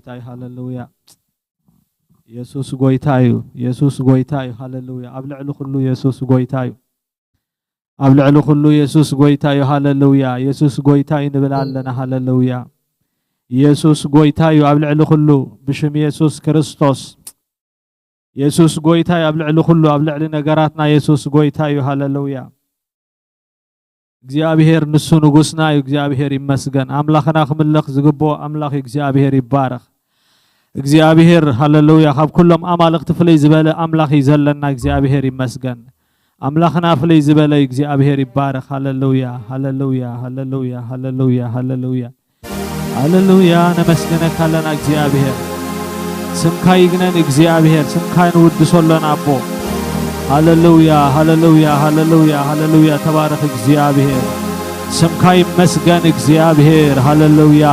ጎይታ እዩ። ሃሌሉያ። የሱስ ጎይታ እዩ። የሱስ ጎይታ እዩ። ሃሌሉያ። ኣብ ልዕሊ ኩሉ የሱስ ጎይታ እዩ። ኣብ ልዕሊ ኩሉ የሱስ ጎይታ እዩ። ሃሌሉያ። የሱስ ጎይታ እዩ ንብል ኣለና። ሃሌሉያ። የሱስ ጎይታ እዩ ኣብ ልዕሊ ኩሉ። ብሽም የሱስ ክርስቶስ። የሱስ ጎይታ እዩ ኣብ ልዕሊ ኩሉ። ኣብ ልዕሊ ነገራትና የሱስ ጎይታ እዩ። ሃሌሉያ። እግዚኣብሔር ንሱ ንጉስና እዩ። እግዚኣብሔር ይመስገን። ኣምላኽና ክምለኽ ዝግብኦ ኣምላኽ እዩ። እግዚኣብሔር ይባረኽ። እግዚኣብሔር፣ ሃሌሉያ፣ ካብ ኩሎም ኣማልኽቲ ፍልይ ዝበለ ኣምላኽ እዩ ዘለና። እግዚኣብሔር ይመስገን። ኣምላኽና ፍልይ ዝበለ እዩ። እግዚኣብሔር ይባረኽ። ሃሌሉያ፣ ሃሌሉያ፣ ሃሌሉያ፣ ሃሌሉያ፣ ሃሌሉያ። ሃሌሉያ፣ ነመስግነካ ኣለና እግዚኣብሔር። ስምካ ይግነን እግዚኣብሔር፣ ስምካ ንውድሶ ኣለና ኣቦ። ሃሌሉያ፣ ሃሌሉያ፣ ሃሌሉያ፣ ሃሌሉያ፣ ተባረኽ እግዚኣብሔር። ስምካ ይመስገን እግዚኣብሔር። ሃሌሉያ።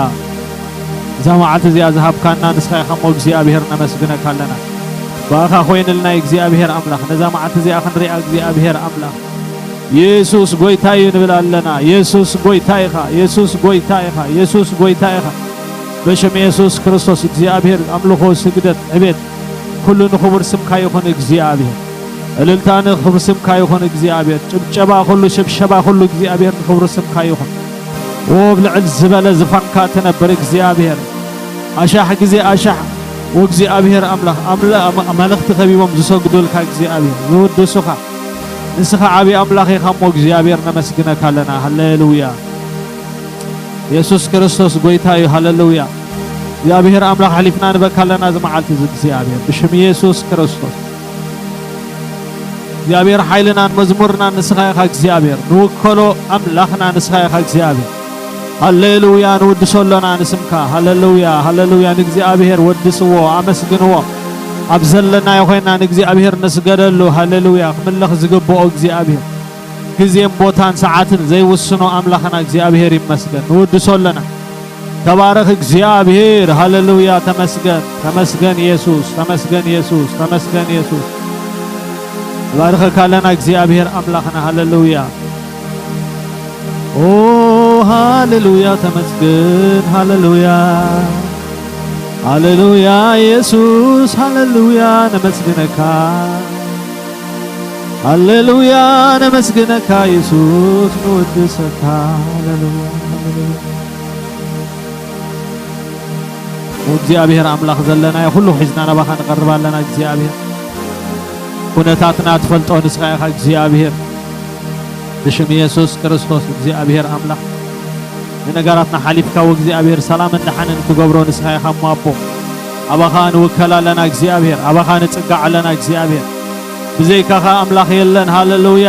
እዛ መዓልቲ እዚኣ ዝሃብካና ንስኻ ኢኻ እሞ እግዚኣብሔር ነመስግነካ ኣለና። ብኣኻ ኮይንልና እግዚኣብሔር ኣምላኽ፣ ነዛ መዓልቲ እዚኣ ክንሪኣ እግዚኣብሔር ኣምላኽ። የሱስ ጎይታ እዩ ንብል ኣለና። የሱስ ጎይታ ኢኻ፣ የሱስ ጎይታ ኢኻ፣ የሱስ ጎይታ ኢኻ። በሽም የሱስ ክርስቶስ እግዚኣብሔር ኣምልኾ፣ ስግደት፣ ዕቤት ኩሉ ንኽቡር ስምካ ይኹን እግዚኣብሔር። እልልታ ንኽቡር ስምካ ይኹን እግዚኣብሔር። ጭብጨባ ኩሉ፣ ሽብሸባ ኩሉ እግዚኣብሔር ንኽቡር ስምካ ይኹን። ኦ፣ ኣብ ልዕል ዝበለ ዝፋንካ ትነብር እግዚኣብሔር። ኣሻሕ ግዜ ኣሻሕ ወእግዚኣብሔር ኣምላኽ፣ ኣምለ-፣ ኣመ-፣ ኣማልኽቲ ከቢቦም ዝሰግዱልካ እግዚኣብሔር፣ ዝውድሱኻ። ንስኻ ዓብዪ ኣምላኽ ኢኻ እሞ እግዚኣብሔር ነመስግነካ ኣለና። ሃሌሉያ። የሱስ ክርስቶስ ጎይታ እዩ። ሃሌሉያ። እግዚኣብሔር ኣምላኽ ኣሕሊፍና ንበካ ኣለና እዚ መዓልቲ እዚ እግዚኣብሔር። ብሽም የሱስ ክርስቶስ። እግዚኣብሔር ሓይልናን መዝሙርናን ንስኻ ኢኻ እግዚኣብሔር። ንውከሎ ኣምላኽና ንስኻ ኢኻ እግዚኣብሔር። ሃሌሉያ፣ ንውድሶ ኣሎና ንስምካ። ሃሌሉያ፣ ሃሌሉያ፣ ንእግዚኣብሔር ወድስዎ፣ ኣመስግንዎ። ኣብ ዘለናዮ ኮይና ንእግዚኣብሔር ንስገደሉ። ሃሌሉያ፣ ክምለኽ ዝግብኦ እግዚኣብሔር። ግዜን ቦታን ሰዓትን ዘይውስኖ ኣምላኽና እግዚኣብሔር ይመስገን። ንውድሶ ኣሎና። ተባረኽ እግዚኣብሔር። ሃሌሉያ፣ ተመስገን፣ ተመስገን የሱስ፣ ተመስገን የሱስ፣ ተመስገን የሱስ። ንባርኸካ ኣለና እግዚኣብሔር ኣምላኽና። ሃሌሉያ። ኦ ሃሌሉያ፣ ተመስገን። ሃሌሉያ፣ ሃሌሉያ የሱስ፣ ሃሌሉያ፣ ነመስግነካ። ሃሌሉያ፣ ነመስግነካ የሱስ፣ ንወድሰካ። ሃሌሉያ፣ ሃሌሉያ። ኦ እግዚኣብሔር ኣምላኽ፣ ዘለናዮ ኩሉ ሒዝና ናባኻ ንቐርብ ኣለና እግዚኣብሔር። ኩነታትና ትፈልጦ ንስኻ ኢኻ እግዚኣብሔር። ብሽም የሱስ ክርስቶስ እግዚኣብሔር ኣምላኽ፣ ንነገራትና ሓሊፍካ ወእግዚኣብሔር ሰላምን ደሓንን ትገብሮ ንስኻ ኢኻ እሞ ኣቦ። ኣባኻ ንውከል ኣለና እግዚኣብሔር፣ ኣባኻ ንጽጋዕ ኣለና እግዚኣብሔር። ብዘይካኻ ኣምላኽ የለን። ሃሌሉያ።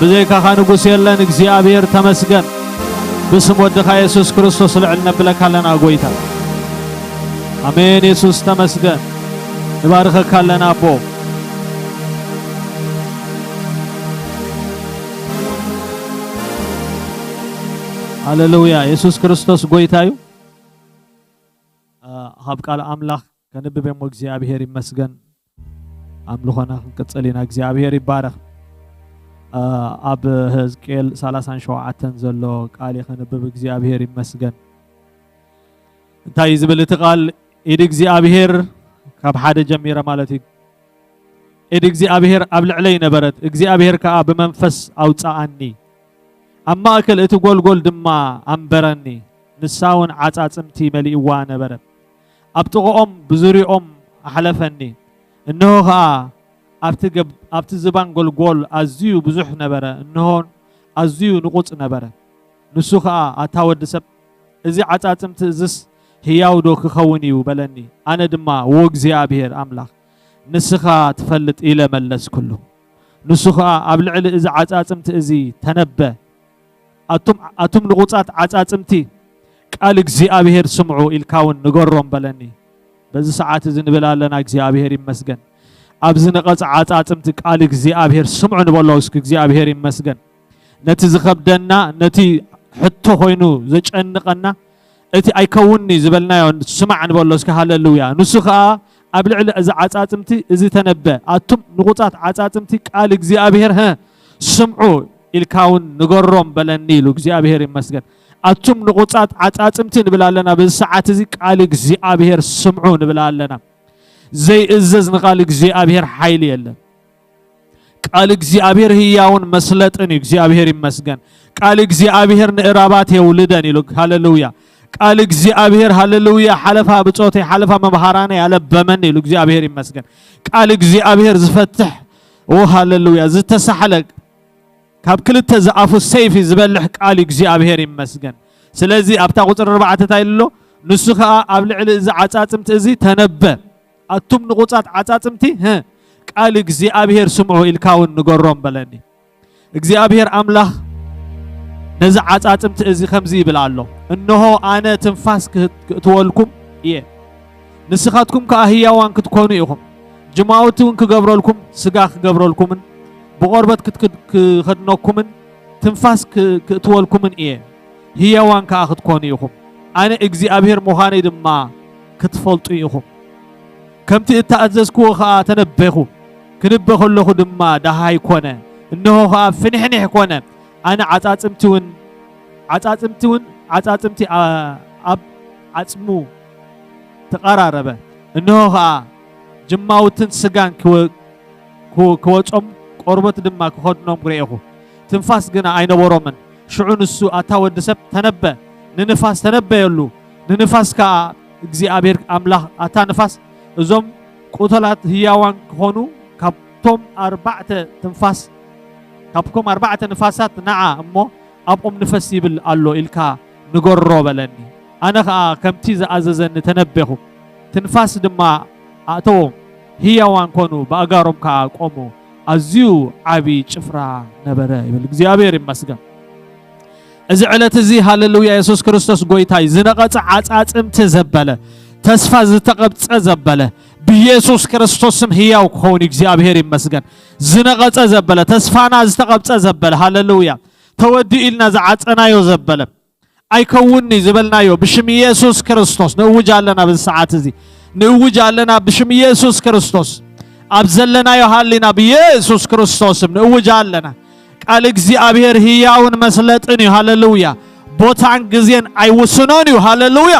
ብዘይካኻ ንጉስ የለን እግዚኣብሔር፣ ተመስገን። ብስም ወድኻ የሱስ ክርስቶስ ልዕል ነብለካ ኣለና ጎይታ። ኣሜን። የሱስ ተመስገን። ንባርኸካ ኣለና ኣቦ። ሃሌሉያ። የሱስ ክርስቶስ ጎይታ እዩ። አ፣ ካብ ቃል ኣምላኽ ከንብብ እሞ እግዚኣብሔር ይመስገን። ኣምልኾና ክንቅጽል ኢና። እግዚኣብሔር ይባረኽ። አ፣ ኣብ ህዝቅኤል ሰላሳን ሸውዓተን ዘሎ ቃል ከንብብ እግዚኣብሔር ይመስገን። እንታይ እዩ ዝብል እቲ ቃል? ኢድ እግዚኣብሔር፣ ካብ ሓደ ጀሚረ ማለት እዩ። ኢድ እግዚኣብሔር ኣብ ልዕለይ ነበረት፣ እግዚኣብሔር ከኣ ብመንፈስ ኣውጽኣኒ፣ ኣብ ማእከል እቲ ጐልጐል ድማ ኣንበረኒ። ንሳ እውን ዓጻጽምቲ መሊእዋ ነበረ፣ ኣብ ጥቓኦም ብዙርያኦም ኣሕለፈኒ። እንሆ ኸኣ ኣብቲ ገብ-፣ ኣብቲ ዝባን ጐልጐል ኣዝዩ ብዙሕ ነበረ፣ እንሆን ኣዝዩ ንቑጽ ነበረ። ንሱ ኸኣ፣ ኣታ ወዲ ሰብ፣ እዚ ዓጻጽምቲ እዝስ ህያው ዶ ክኸውን እዩ? በለኒ። ኣነ ድማ፣ እወ እግዚኣብሔር ኣምላኽ፣ ንስኻ ትፈልጥ ኢለ መለስኩሉ። ንሱ ኸኣ፣ ኣብ ልዕሊ እዚ ዓጻጽምቲ እዚ ተነበ። ኣቱም፣ ኣቱም ንቑጻት ዓጻጽምቲ፣ ቃል እግዚኣብሔር ስምዑ ኢልካ እውን ንገሮም በለኒ። በዚ ሰዓት እዚ ንብል ኣለና፣ እግዚኣብሔር ይመስገን። ኣብዚ ንቐጽ ዓጻጽምቲ ቃል እግዚኣብሔር ስምዑ ንበሎ እስኪ፣ እግዚኣብሔር ይመስገን። ነቲ ዝኸብደና፣ ነቲ ሕቶ ኮይኑ ዘጨንቐና፣ እቲ ኣይከውንኒ ዝበልናዮ ስማዕ ንበሎ እስኪ፣ ሃሌሉያ። ንሱ ኸኣ ኣብ ልዕሊ እዚ ዓጻጽምቲ እዚ ተነበ፣ ኣቱም ንቑጻት ዓጻጽምቲ ቃል እግዚኣብሔር፣ ሀ፣ ስምዑ ኢልካ እውን ንገሮም በለኒ ኢሉ። እግዚኣብሔር ይመስገን። ኣቱም ንቑጻት ዓጻጽምቲ ንብል ኣለና። በዚ ሰዓት እዚ ቃል እግዚኣብሔር ስምዑ ንብል ኣለና። ዘይእዘዝ ንቓል እግዚኣብሔር ሓይሊ የለን። ቃል እግዚኣብሔር ህያውን መስለጥን እዩ። እግዚኣብሔር ይመስገን። ቃል እግዚኣብሔር ንእራባት የውልደን ኢሉ። ሃሌሉያ። ቃል እግዚኣብሔር፣ ሃሌሉያ፣ ሓለፋ ብጾተይ፣ ሓለፋ መምሃራነ ያለበመን ኢሉ። እግዚኣብሔር ይመስገን። ቃል እግዚኣብሔር ዝፈትሕ፣ ኦ ሃሌሉያ፣ ዝተሳሕለ፣ ካብ ክልተ ዝኣፉ ሰይፊ ዝበልሕ ቃል እዩ። እግዚኣብሔር ይመስገን። ስለዚ ኣብታ ቁጽሪ ኣርባዕተ እንታይ ኣሎ? ንሱ ኸኣ ኣብ ልዕሊ እዚ ዓጻጽምቲ እዚ ተነበ። ኣቱም ንቑጻት ዓጻጽምቲ፣ ቃል እግዚኣብሔር ስምዑ ኢልካ እውን ንገሮም በለኒ። እግዚኣብሔር ኣምላኽ ነዚ ዓጻጽምቲ እዚ ከምዚ ይብል ኣሎ፣ እንሆ ኣነ ትንፋስ ክህት-፣ ክእትወልኩም እየ፣ ንስኻትኩም ከኣ ህያዋን ክትኮኑ ኢኹም። ጅማውቲ እውን ክገብረልኩም፣ ስጋ ክገብረልኩምን ብቖርበት ክትክድ-፣ ክኸድነኩምን ትንፋስ ክ-፣ ክእትወልኩምን እየ። ህያዋን ከኣ ክትኮኑ ኢኹም። ኣነ እግዚኣብሔር ምዃነይ ድማ ክትፈልጡ ኢኹም። ከምቲ እተኣዘዝክዎ ኸኣ ተነበኹ። ክንበ ከለኹ ድማ ደሃይ ኮነ። እንሆ ኸኣ ፍንሕኒሕ ኮነ። ኣነ ዓጻጽምቲ እውን፣ ዓጻጽምቲ እውን፣ ዓጻጽምቲ ኣ-፣ ኣብ ዓጽሙ ተቐራረበ። እንሆ ኸኣ ጅማውትን ስጋን ክወ-፣ ክወ-፣ ክወጾም፣ ቆርበት ድማ ክኸድኖም ርኤኹ። ትንፋስ ግና ኣይነበሮምን። ሽዑ ንሱ፣ ኣታ ወዲ ሰብ፣ ተነበ፣ ንንፋስ ተነበየሉ። ንንፋስ ከኣ እግዚኣብሔር ኣምላኽ፣ ኣታ ንፋስ፣ እዞም ቁተላት ህያዋን ክኾኑ፣ ካብቶም ኣርባዕተ ትንፋስ፣ ካብቶም ኣርባዕተ ንፋሳት ንዓ እሞ ኣብኦም ንፈስ ይብል ኣሎ ኢልካ ንገሮ በለኒ። ኣነ ኸኣ ከምቲ ዝኣዘዘኒ ተነበኹ። ትንፋስ ድማ ኣእተዎም፣ ህያዋን ኮኑ፣ ብኣጋሮም ከኣ ቆሙ። ኣዝዩ ዓቢ ጭፍራ ነበረ ይብል። እግዚኣብሔር ይመስገን። እዚ ዕለት እዚ፣ ሃሌሉያ፣ የሱስ ክርስቶስ ጐይታ እዩ። ዝነቐጸ ዓጻጽምቲ ዘበለ፣ ተስፋ ዝተቐብጸ ዘበለ፣ ብየሱስ ክርስቶስ ስም ህያው ክኸውን እዩ። እግዚኣብሔር ይመስገን። ዝነቐጸ ዘበለ፣ ተስፋና ዝተቐብጸ ዘበለ፣ ሃሌሉያ፣ ተወዲኡ ኢልና ዝዓጸናዮ ዘበለ፣ ኣይከውንኒ ዝበልናዮ ብሽም የሱስ ክርስቶስ ንእውጅ ኣለና። በዚ ሰዓት እዚ ንእውጅ ኣለና ብሽም የሱስ ክርስቶስ። ኣብ ዘለናዮ ሃሊና ብየሱስ ክርስቶስ ስም ንእውጅ ኣለና። ቃል እግዚኣብሔር ህያውን መስለጥን እዩ። ሃሌሉያ። ቦታን ግዜን ኣይውስኖን እዩ። ሃሌሉያ።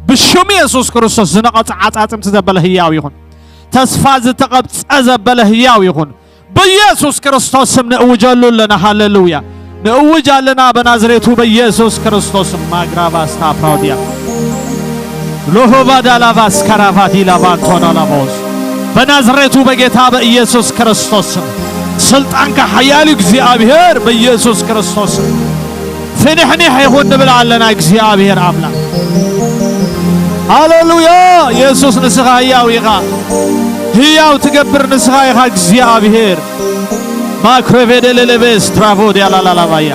ብሽም የሱስ ክርስቶስ ዝነቐጸ ዓጻጽምቲ ዘበለ ህያው ይኹን። ተስፋ ዝተቐብጸ ዘበለ ህያው ይኹን። ብኢየሱስ ክርስቶስ ስም ንእውጀሉ ኣለና። ሃሌሉያ። ንእውጅ ኣለና በናዝሬቱ በኢየሱስ ክርስቶስ ስም። ማግራባስታ ፕራውዲያ ሎሆባ ዳላባስ ካራፋቲ ላባንቶና ላቦስ። በናዝሬቱ በጌታ በኢየሱስ ክርስቶስ ስም። ስልጣንካ ሓያል እዩ እግዚኣብሔር በኢየሱስ ክርስቶስ ስም። ፍንሕኒሕ ይኹን ንብል ኣለና እግዚኣብሔር ኣምላኽ። ሃሌሉያ። የሱስ ንስኻ ህያው ኢኻ። ህያው ትገብር ንስኻ ኢኻ እግዚኣብሔር። ማክሮቬደለለቤስ ትራቮ ዲያላላላባያ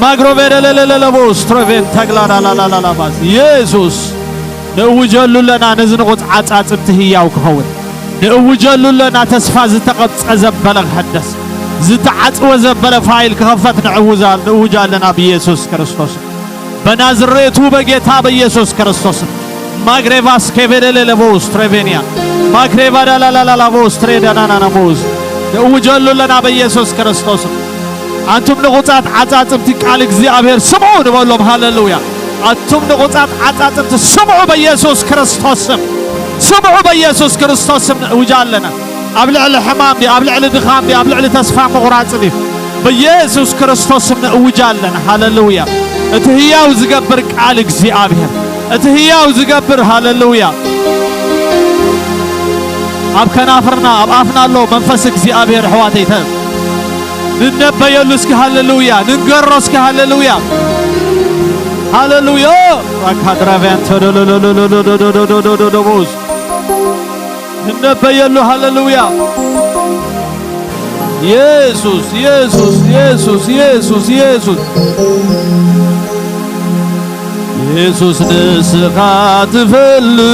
ማግሮቬደለለለለቦስ ትሮቬን ተግላዳላላላባስ። የሱስ ንእውጀሉ ኣለና። ነዚ ንቑጽ ዓጻጽምቲ ህያው ክኸውን ንእውጀሉ ኣለና። ተስፋ ዝተቐብጸ ዘበለ ክሕደስ፣ ዝተዓጽወ ዘበለ ፋይል ክኸፈት ንዕውዛ-፣ ንእውጅ ኣለና ብኢየሱስ ክርስቶስ። በናዝሬቱ በጌታ በኢየሱስ ክርስቶስ። ማግሬቫስ ኬቬደለለቦስ ትሬቬንያ ማግሬቫ ዳላላላላቦስ ትሬዳናናናቦስ ንእውጀሉ ኣለና በኢየሱስ ክርስቶስ። ኣንቱም ንቑጻት ዓጻጽምቲ ቃል እግዚኣብሔር ስምዑ ንበሎም። ሃሌሉያ። ኣቱም ንቑጻት ዓጻጽምቲ ስምዑ በኢየሱስ ክርስቶስ ስም። ስምዑ በኢየሱስ ክርስቶስ ስም ንእውጅ ኣለና። ኣብ ልዕሊ ሕማም ድዩ? ኣብ ልዕሊ ድኻም ድዩ? ኣብ ልዕሊ ተስፋ ምቑራጽ ድዩ? በኢየሱስ ክርስቶስ ስም ንእውጅ ኣለና። ሃሌሉያ። እቲ ህያው ዝገብር ቃል እግዚኣብሔር። እቲ ህያው ዝገብር፣ ሃሌሉያ። ኣብ ከናፍርና፣ ኣብ ኣፍና ኣሎ መንፈስ እግዚኣብሔር፣ ኣሕዋተይ። ተ-፣ ንነበየሉ እስኪ፣ ሃሌሉያ። ንንገሮ እስኪ፣ ሃሌሉያ። ሃሌሉያ። ራካድራቪያን ተዶሎሎሎሎሎሎሎሎሎሎሎቦስ። ንነበየሉ፣ ሃሌሉያ። የሱስ፣ የሱስ፣ የሱስ፣ የሱስ፣ የሱስ። የሱስ ንስኻ ትፈልጥ፣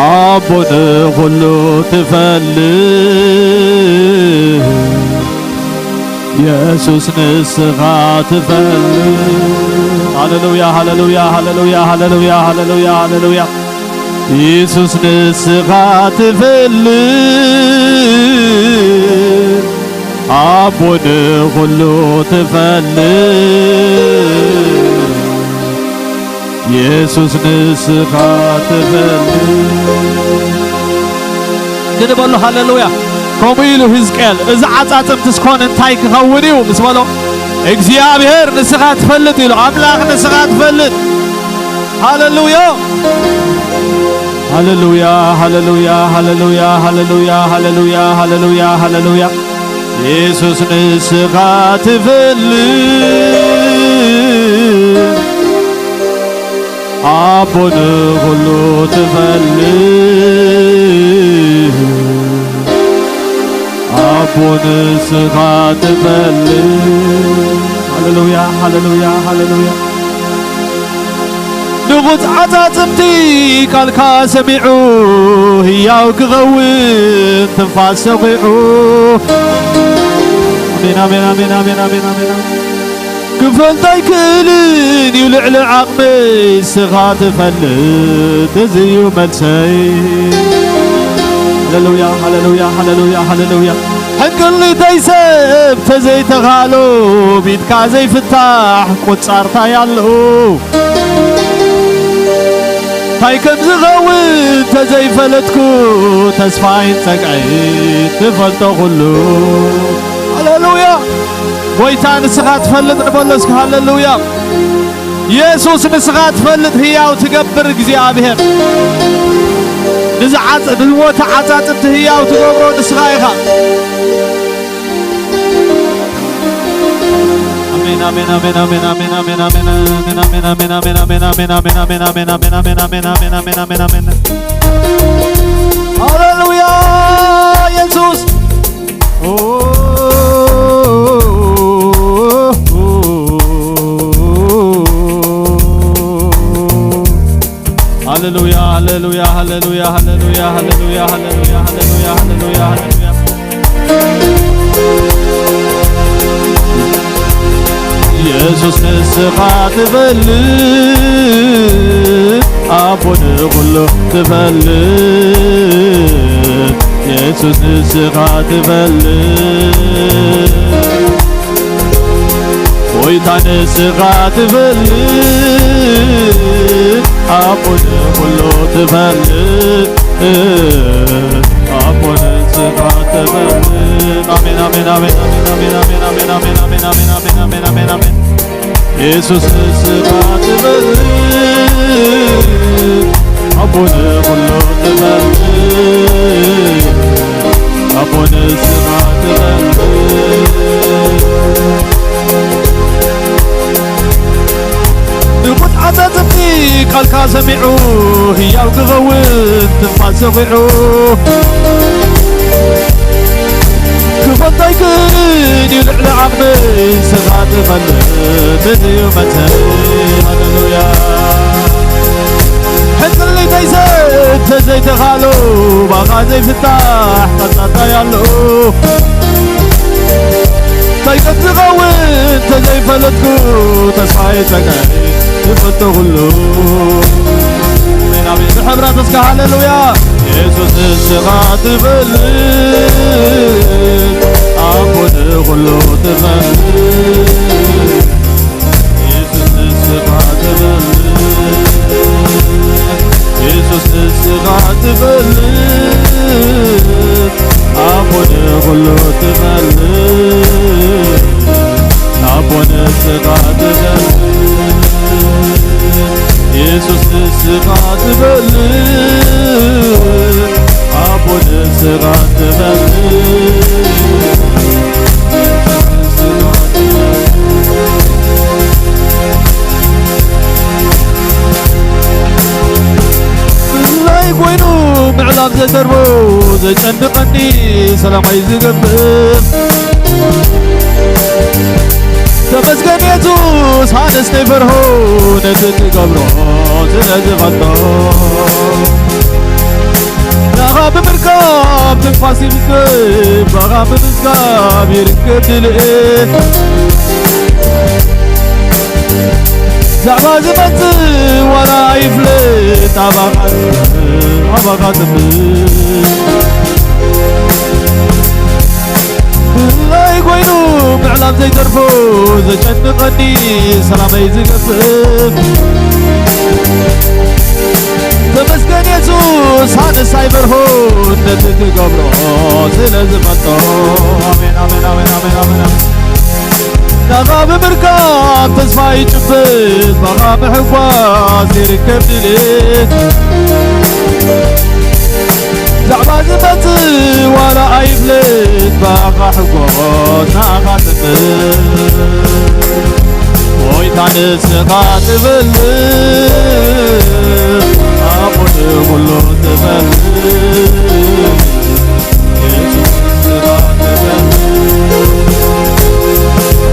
ኣቦ ንኹሉ ትፈልጥ፣ የሱስ ንስኻ ትፈልጥ። ሃሌሉያ፣ ሃሌሉያ፣ ሃሌሉያ፣ ሃሌሉያ፣ ሃሌሉያ፣ ሃሌሉያ። የሱስ ንስኻ ትፈልጥ፣ ኣቦ ንኹሉ ትፈልጥ፣ የሱስ ንስኻ ትፈልጥ። ክንበሉ ሃሌሉያ። ከምኡ ኢሉ ህዝቅኤል፣ "እዚ ዓጻጽምቲ እስኮን እንታይ ክኸውን እዩ?" ምስ በሎ፣ "እግዚኣብሔር ንስኻ ትፈልጥ" ኢሉ፣ "ኣምላኽ ንስኻ ትፈልጥ።" ሃሌሉያ። ሃሌሉያ፣ ሃሌሉያ፣ ሃሌሉያ፣ ሃሌሉያ፣ ሃሌሉያ፣ ሃሌሉያ፣ ሃሌሉያ። የሱስ ንስኻ ትፈልጥ፣ ኣቦ ንኹሉ ትፈልጥ፣ ኣቦ ንስኻ ትፈልጥ። ሃሌሉያ፣ ሃሌሉያ፣ ሃሌሉያ። ንቑጽ ዓጻጽምቲ ቃልካ ሰሚዑ፣ ህያው ክኸውን ትንፋስ ሰኺዑ። ኣሜን፣ ኣሜን፣ ኣሜን። ክፈልጦ ኣይክእልን እዩ ልዕሊ ዓቕመይ፣ ንስኻ ትፈልጥ፣ እዚ እዩ መልሰይ። ሃሌሉያ፣ ሃሌሉያ፣ ሃሌሉያ፣ ሃሌሉያ። ሕንቅሊተይ ሰብ ተዘይተኻሎ፣ ቢትካ ዘይፍታሕ ቁጻርታይ ኣሎ። እንታይ ከም ዝኸውን ተዘይፈለጥኩ፣ ተስፋይን ጸግዒ ትፈልጦ ኩሉ። ሃሌሉያ። ጎይታ ንስኻ ትፈልጥ ንበሎ እስኪ ሃሌሉያ። የሱስ ንስኻ ትፈልጥ ህያው ትገብር እግዚኣብሔር። ንዝዓጽ-፣ ንዝሞተ ዓጻጽምቲ ህያው ትገብሮ ንስኻ ኢኻ። ኣሜን፣ ኣሜን፣ ኣሜን። ሃሌሉያ፣ ኢየሱስ። ሃሌሉያ፣ ሃሌሉያ፣ ሃሌሉያ። የሱስ ንስኻ ትፈልጥ፣ ኣቦ ንኹሉ ትፈልጥ። የሱስ ንስኻ ትፈልጥ፣ ጎይታ ንስኻ ትፈልጥ፣ ኣቦ ንኹሉ ትፈልጥ፣ ኣቦ ንስኻ ትፈልጥ። ኣሜን፣ ኣሜን፣ ኣሜን። የሱስ ንስኻ ትፈልጥ፣ ኣቦ ንኹሉ ትፈልጥ፣ ኣቦ ንስኻ ትፈልጥ። ንቑጥ ዓጻጽምቲ ቃልካ ሰሚዑ፣ ህያው ክኸውን ትንፋስ ሰኺዑ። ክፈልጦ ኣይክእልን እዩ ልዕሊ ዓቕመይ፣ ንስኻ ትፈልጥ፣ እዚ እዩ መልሰይ። ሃሌሉያ። ሕንቅሊተይ ሰብ ተዘይተኻሎ፣ ባኻ ዘይፍታሕ ቃጻታይ ኣሎ። እንታይ ከም ዝኸውን ተዘይፈለጥኩ፣ ተስፋይ ጸጋይ ይፈልጦ ኩሉ። ኣሜን፣ ኣሜን። ብሕብረት እስከ ሃሌሉያ። የሱስ ንስኻ ትፈልጥ፣ ኣቦ ንኹሉ ትፈልጥ። የሱስ ንስኻ ትፈልጥ፣ የሱስ ንስኻ ትፈልጥ፣ ኣቦ ንኹሉ ትፈልጥ፣ ኣቦ ንስኻ ትፈልጥ። የሱስ ንስኻ ትፈልጥ፣ ኣቦ ንስኻ ትፈልጥ። ብፍላይ ኮይኑ ምዕላም ዘተርቦ፣ ዘጨንቐኒ ሰላማይ ዝገብር፣ ተመስገን የሱስ፣ ኣነስ ዘይፈርሆ፣ ነቲ ትገብሮ ስለ ዝፈልጦ። ናኻ ብምርካብ ትንፋስ ይርከብ፣ ባኻ ብምስጋብ ይርከብ ድልኤት። ዛዕባ ዝመጽእ ዋላ ይፍለጥ፣ ኣባኻ፣ ኣባኻ ትብል። ድላይ ኮይኑ ምዕላብ ዘይተርፎ ዘጨንቐኒ ሰላመይ ዝገፍፍ። ተመስገን የሱስ፣ ሓንሳይ በርሆ ነቲ ትገብሮ ስለ ዝፈልጦ። ኣሜን፣ ኣሜን፣ ኣሜን፣ ኣሜን፣ ኣሜን፣ ኣሜን። ናኻ ብምርካብ ተስፋ ይጭብጥ፣ ባኻ ምሕጓስ ይርከብ ድሌት። ዛዕባ ዝመጽእ ዋላ ኣይፍለጥ፣ ባኻ ሕጎስ ናኻ ትምር። ጎይታ ንስኻ ትበልጽ፣ ኣቦ ንኹሉ ትፈልጥ። የሱስ ንስኻ ትበልጽ፣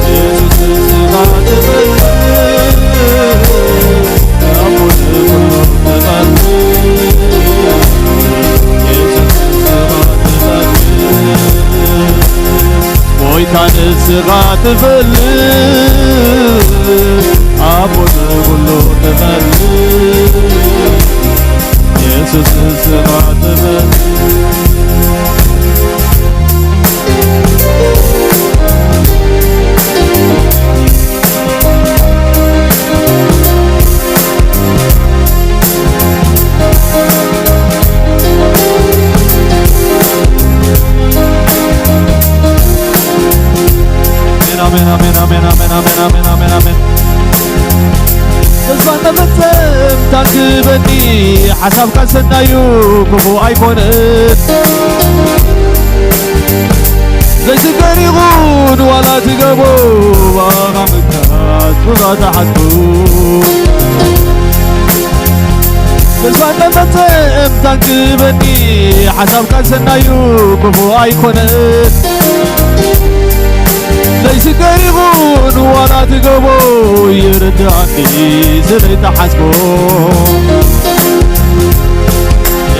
የሱስ ንስኻ ትበልጽ፣ ኣቦ ንኹሉ ትፈልጥ። የሱስ ንስኻ ትበልጽ፣ ጎይታ ንስኻ ትፈልጥ፣ ኣቦ ንኹሉ ትፈልጥ። የሱስ ንስኻ ትፈልጥ። ኣሜን፣ ኣሜን፣ ኣሜን። ተስፋ መፈጸምታ ክበኒ፣ ሓሳብካ ሰናዩ ክፉእ ኣይኮነን። ዘይስገር ይኹን ዋላ ትገቦ፣ ብኣኻ ምካት ብዛ ተሓዝኩ። ተስፋ መፈጸምታ ክበኒ፣ ሓሳብካ ሰናዩ ክፉእ ኣይኮነን። ዘይስገር ይኹን ዋላ ትገቦ፣ ይርድኣኒ ስለይተሓዝቦ።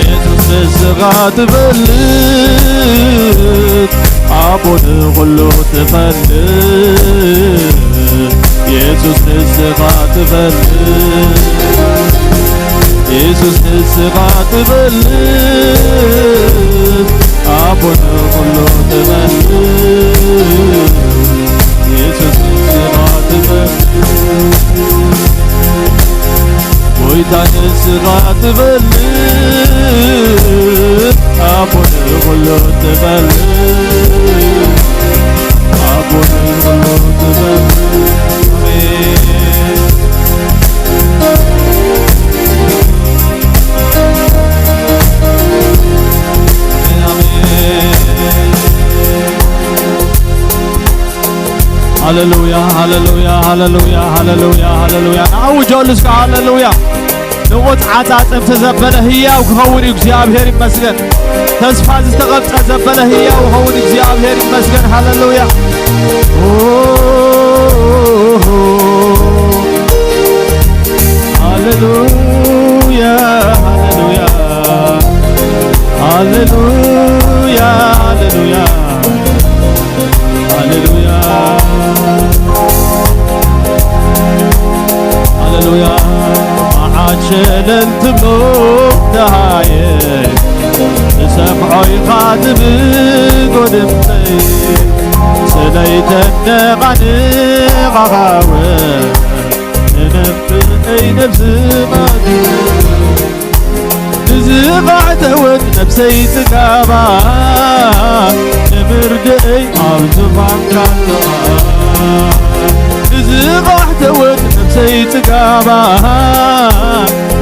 የሱስ ንስኻ ትፈልጥ፣ ኣቦ ንኹሉ ትፈልጥ። የሱስ ንስኻ ትፈልጥ፣ የሱስ ንስኻ ትፈልጥ፣ ኣቦ ንኹሉ ትፈልጥ። የሱስ ንስኻ ትፈልጥ፣ ጎይታ ንስኻ ትፈልጥ፣ ኣቦ ንኹሉ ትፈልጥ፣ ኣቦ ንኹሉ ትፈልጥ። ኣሜን። ሃሌሉያ፣ ሃሌሉያ፣ ሃሌሉያ፣ ሃሌሉያ፣ ሃሌሉያ። ንኣውጀሉ እስከ ሃሌሉያ። ንቑጽ ዓጻጽምቲ ዘበለ ህያው ክኸውን እዩ። እግዚኣብሔር ይመስገን። ተስፋ ዝተቐብጸ ዘበለ ህያው ክኸውን እዩ። እግዚኣብሔር ይመስገን። ሃሌሉያ። ኦ፣ ሃሌሉያ፣ ሃሌሉያ፣ ሃሌሉያ፣ ሃሌሉያ። ሃሌሉያ፣ ሃሌሉያ። መዓት ሸለል ትብሎ ደሃየ፣ ዝሰምዖ ኢኻ ትብጎ ድምፀይ፣ ስለይተነቓንቓኻወ ንነፍሰይ ነብስኻ ንዝቓዕተወት ነብሰይ ጽጋባ፣ ንምርድእይ ኣብ ዙፋንካ ኣለኻ። ንዝቓዕተወት ነብሰይ ጽጋባ፣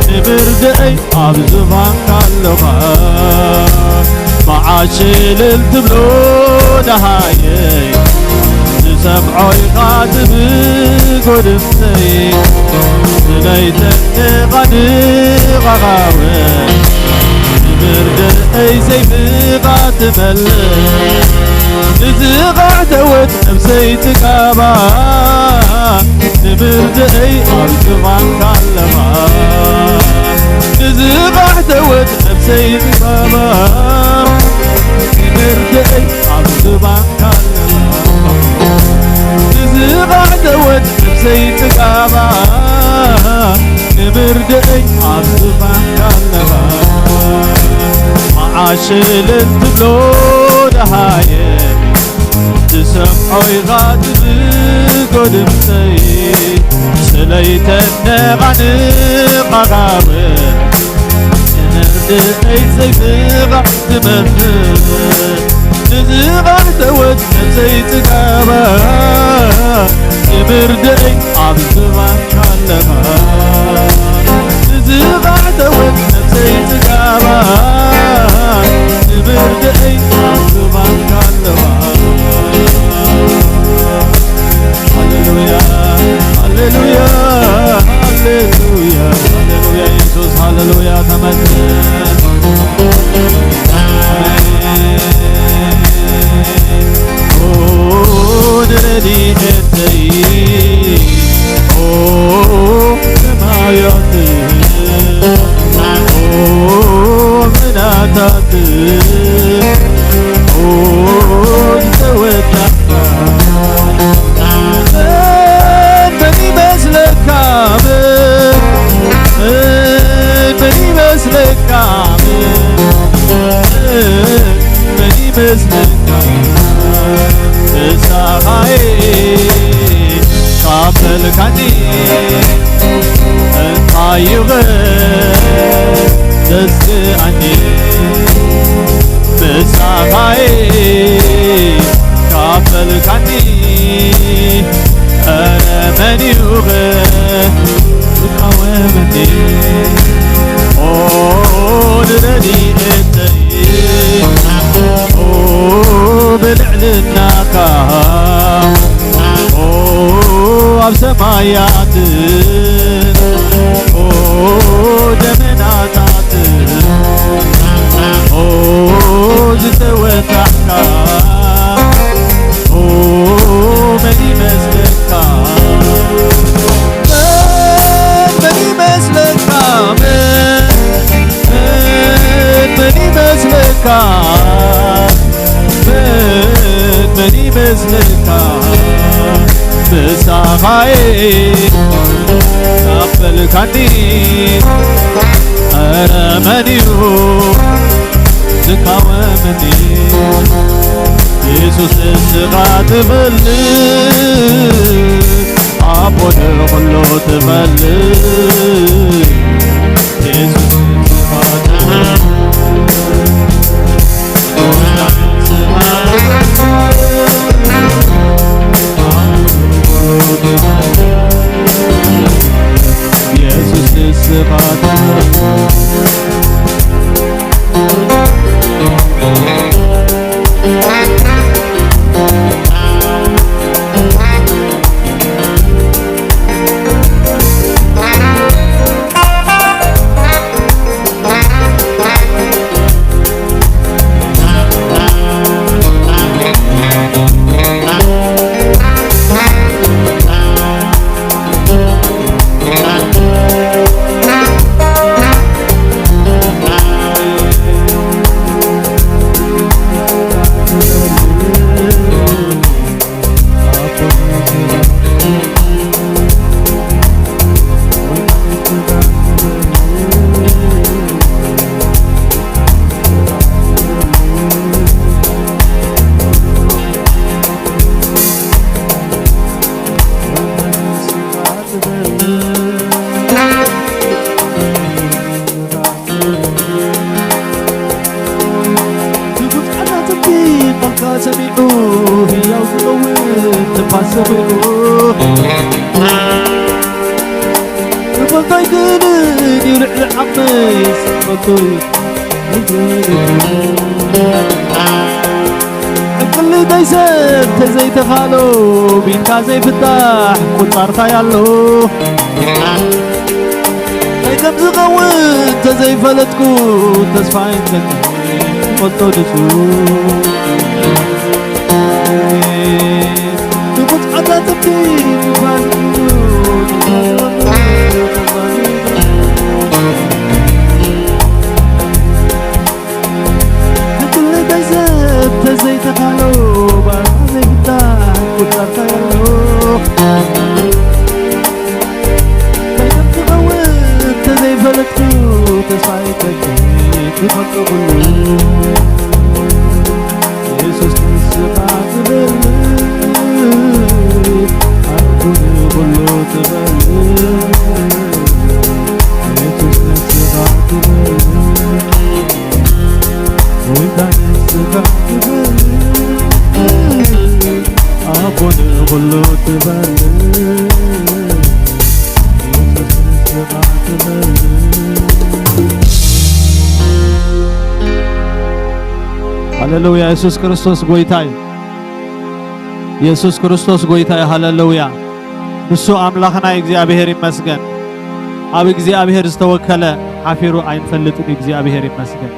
ንምርድእይ ኣብ ዙፋንካ ኣለኻ። መዓት ሽልል ትብሎ ደሃየይ፣ ዝሰምዖ ኢኻ ትብጎ ድምፀይ፣ ስለይተንቓንቓኻወ፣ ንምርድእይ ሰይፍኻ ትመልእ፣ ንዝቓዕተወት ነብሰይ ጽጋባ፣ ንምርድእይ ኣብ ዙፋንካ ኣለኻ። ንዝቓዕተወት ነብሰይ ጽጋባ፣ ንምርድእይ ኣብ ዙፋንካ ኣለኻ። ንዝቓዕተወት ነብሰይ ጽጋባ፣ ንምርድእይ ኣብ ዙፋንካ ኣለኻ። መዓት ሽልል ትብሎ ደሃየ፣ ትሰምዖ ኢኻ ትብጎ ድምፀይ፣ ስለይ ተነቓንቓ ካብ ንርድእይ ሰይፍኻ ትመኽር። ንዝቐርተወት ነብሰይ ጽጋባ፣ ንምርድእይ ኣብ ዝባንካ ኣለኻ። ንዝቐርተወት ነብሰይ ጽጋባ፣ ንምርድእይ ኣብ ዝባንካ ኣለኻ። ሃሌሉያ፣ ሃሌሉያ፣ ሃሌሉያ፣ ሃሌሉያ፣ ኢየሱስ፣ ሃሌሉያ፣ ተመስገን። ኣሜን። ኦ፣ ንረድኤተይ፣ ኦ፣ ሰማያት፣ ኦ፣ ምናታት፣ ኦ፣ ዝተወደድካ፣ መን ይመስለካ? መን፣ መን ይመስለካ? መን፣ መን ይመስለካ? ንስኻ'የ ካብ በልካኒ እንታይ እዩ ዘስክኣኒ? ንስኻ'የ ካብ በልካኒ፣ ኧረ መን እዩ ዝቃወመኒ? ኦ ንረድኤተይ፣ ኦ ብልዕልናኻ፣ ኦ ኣብ ሰማያት፣ ኦ ደመናታት፣ ኦ ዝተወጣሕካ፣ ኦ መን ይመስለካ? መን፣ መን ይመስለካ? መን፣ መን፣ መን ይመስለካ? መን፣ መን ይመስለካ? ምሳኻ'የ ካብ በልካኒ፣ ኧረ መን እዩ ዝቃወመኒ? የሱስ ንስኻ ትፈልጥ፣ ኣቦ ንኹሉ ትፈልጥ። የሱስ ንስኻ ትፈልጥ፣ የሱስ ንስኻ ትፈልጥ። ትጉት ዓና ትንቢት ቃልካ ሰሚዑ ህያው ዝኸውን ትንፋስ ሰሚዑ። ክፈልጦ ኣይክእልን እዩ ልዕሊ ዓቕመይ ዝፈልጦ እዩ። ዕንቅልተይ ሰብ ተዘይተኻሎ፣ ቢንካ ዘይፍታሕ ቁጻርታይ ኣሎ። እንታይ ከም ዝኸውን ተዘይፈለጥኩ፣ ተስፋ ይንተን ፈልጦ ንሱ። ንቁጽዓታ ጥብቲ ይባል እዩ። ንኩሉ ገንዘብ ተዘይተኻሎ፣ ባርካ ዘይብላ ቁጻርካ ያሎ። እንታይ ከም ትኸውን ተዘይፈለጥኩ፣ ተስፋ ይጠቅም ትፈልጦ ኩሉ። የሱስ ንስኻ ትብል ሃሌሉያ። የሱስ ክርስቶስ ጎይታ እዩ። የሱስ ክርስቶስ ጎይታ እዩ። ሃሌሉያ። ንሱ ኣምላኽና እዩ። እግዚኣብሔር ይመስገን። ኣብ እግዚኣብሔር ዝተወከለ ሓፊሩ ኣይንፈልጥን እዩ። እግዚኣብሔር ይመስገን።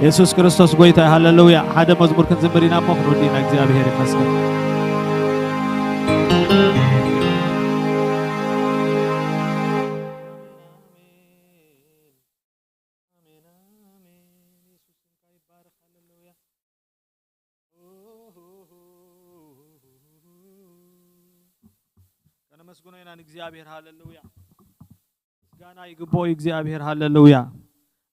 የሱስ ክርስቶስ ጎይታ እዩ። ሃሌሉያ። ሓደ መዝሙር ክንዝምር ኢና እሞ ክንወዲ ኢና። እግዚኣብሔር ይመስገን። ኣሜን፣ ኣሜን። የሱስ ስምካ ይባረክ። ሃሌሉያ። ከነመስግኖ ኢና ንእግዚኣብሔር። ሃሌሉያ። ምስጋና ይግብኦ እዩ እግዚኣብሔር። ሃሌሉያ።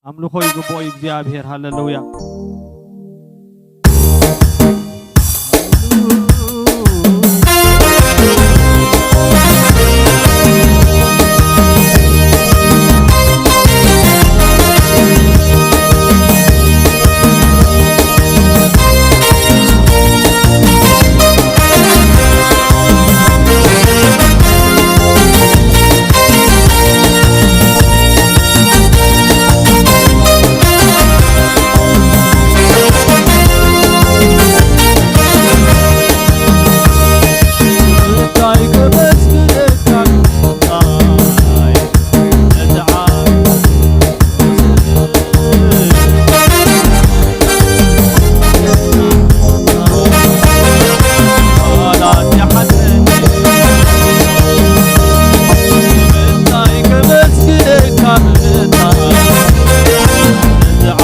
ኣምልኾ ይግብኦ እዩ እግዚኣብሔር። ሃሌሉያ።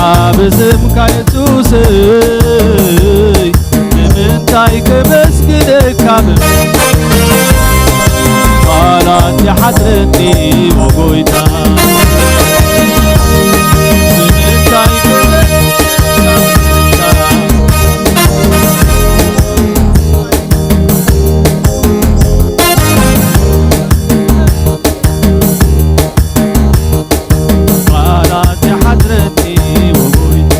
ዓቢ ስምካ የሱሰይ፣ ንምንታይ ከመስግነካ? ቃላት ይሓጽረኒ ኦ ጎይታ፣ ንምንታይ ከመስግነካ? ቃላት ይሓጽረኒ ኦ ጎይታ።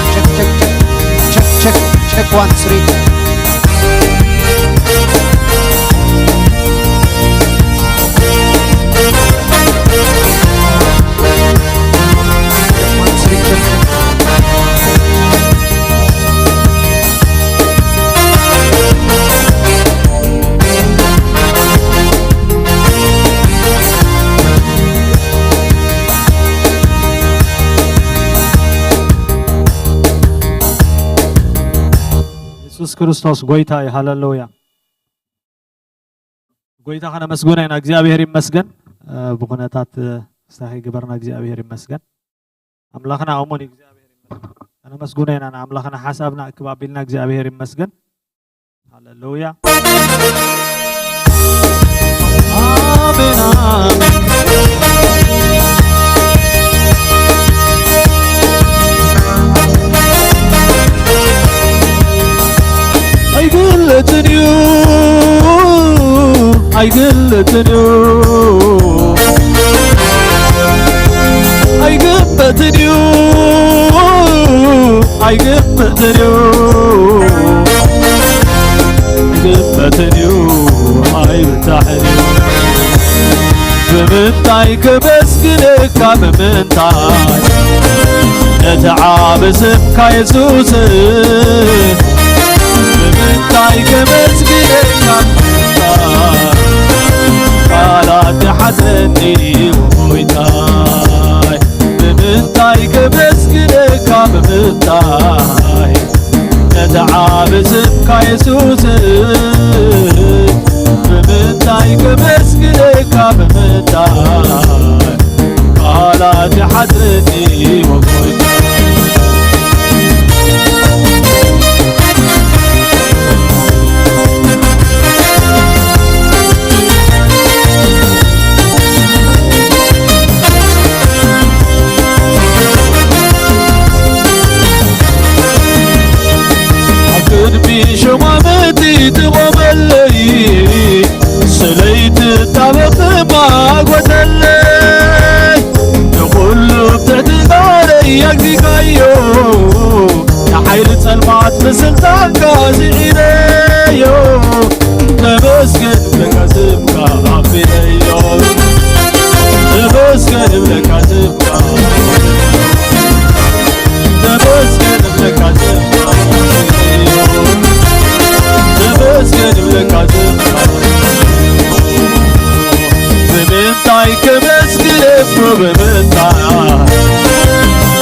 Check, check, check. Check, check, check. One, three. One, three, check, check. የሱስ ክርስቶስ ጎይታ እዩ። ሃሌሉያ። ጎይታ ከነመስግኖ ኢና። እግዚኣብሔር ይመስገን። እ፣ ብኹነታት፣ እ፣ ስታኺ ግበርና። እግዚኣብሔር ይመስገን። ኣምላኽና እሙን እዩ። እግዚኣብሔር ይመስገን። ነመስግኖ ኢና ንኣምላኽና። ሓሳብና እክብ ኣቢልና እግዚኣብሔር ይመስገን። ሃሌሉያ። ኣሜን፣ ኣሜን። ኣይግለጽን እዩ፣ ኣይግለጽን እዩ፣ ኣይግበትን እዩ፣ ኣይግበትን እዩ፣ ኣይግበትን እዩ፣ ኣይብጻሕን እዩ። ብምንታይ ከመስግነካ፣ ብምንታይ ነቲ ዓቢ ስምካ የሱስ፣ ብምንታይ ከመስግነካ፣ ቃላት ይሓጽረኒ ጎይታይ፣ ብምንታይ ከመስግነካ፣ ብምንታይ ነቲ ዓቢ ስምካ የሱስ፣ ብምንታይ ከመስግነካ፣ ብምንታይ ቃላት ይሓጽረኒ ጎይታ። ኣብ ቅድሚ ሸማመቲ ትቖመለይ፣ ስለይ ትጣበቕ ማጎተለይ፣ ንኹሉ ብትሕትናለይ ኣግዚካዮ፣ ንሓይሊ ጸልማት ብስልጣንካ ስዒረዮ። ተመስገን ብለካ ስምካ ኣቢለዮ፣ ተመስገን ብለካ ስምካ ተመስገን እብለካ ዘምራ፣ ተመስገን እብለካ ዘምራ። ብምንታይ ከመስግን እሞ ብምንታይ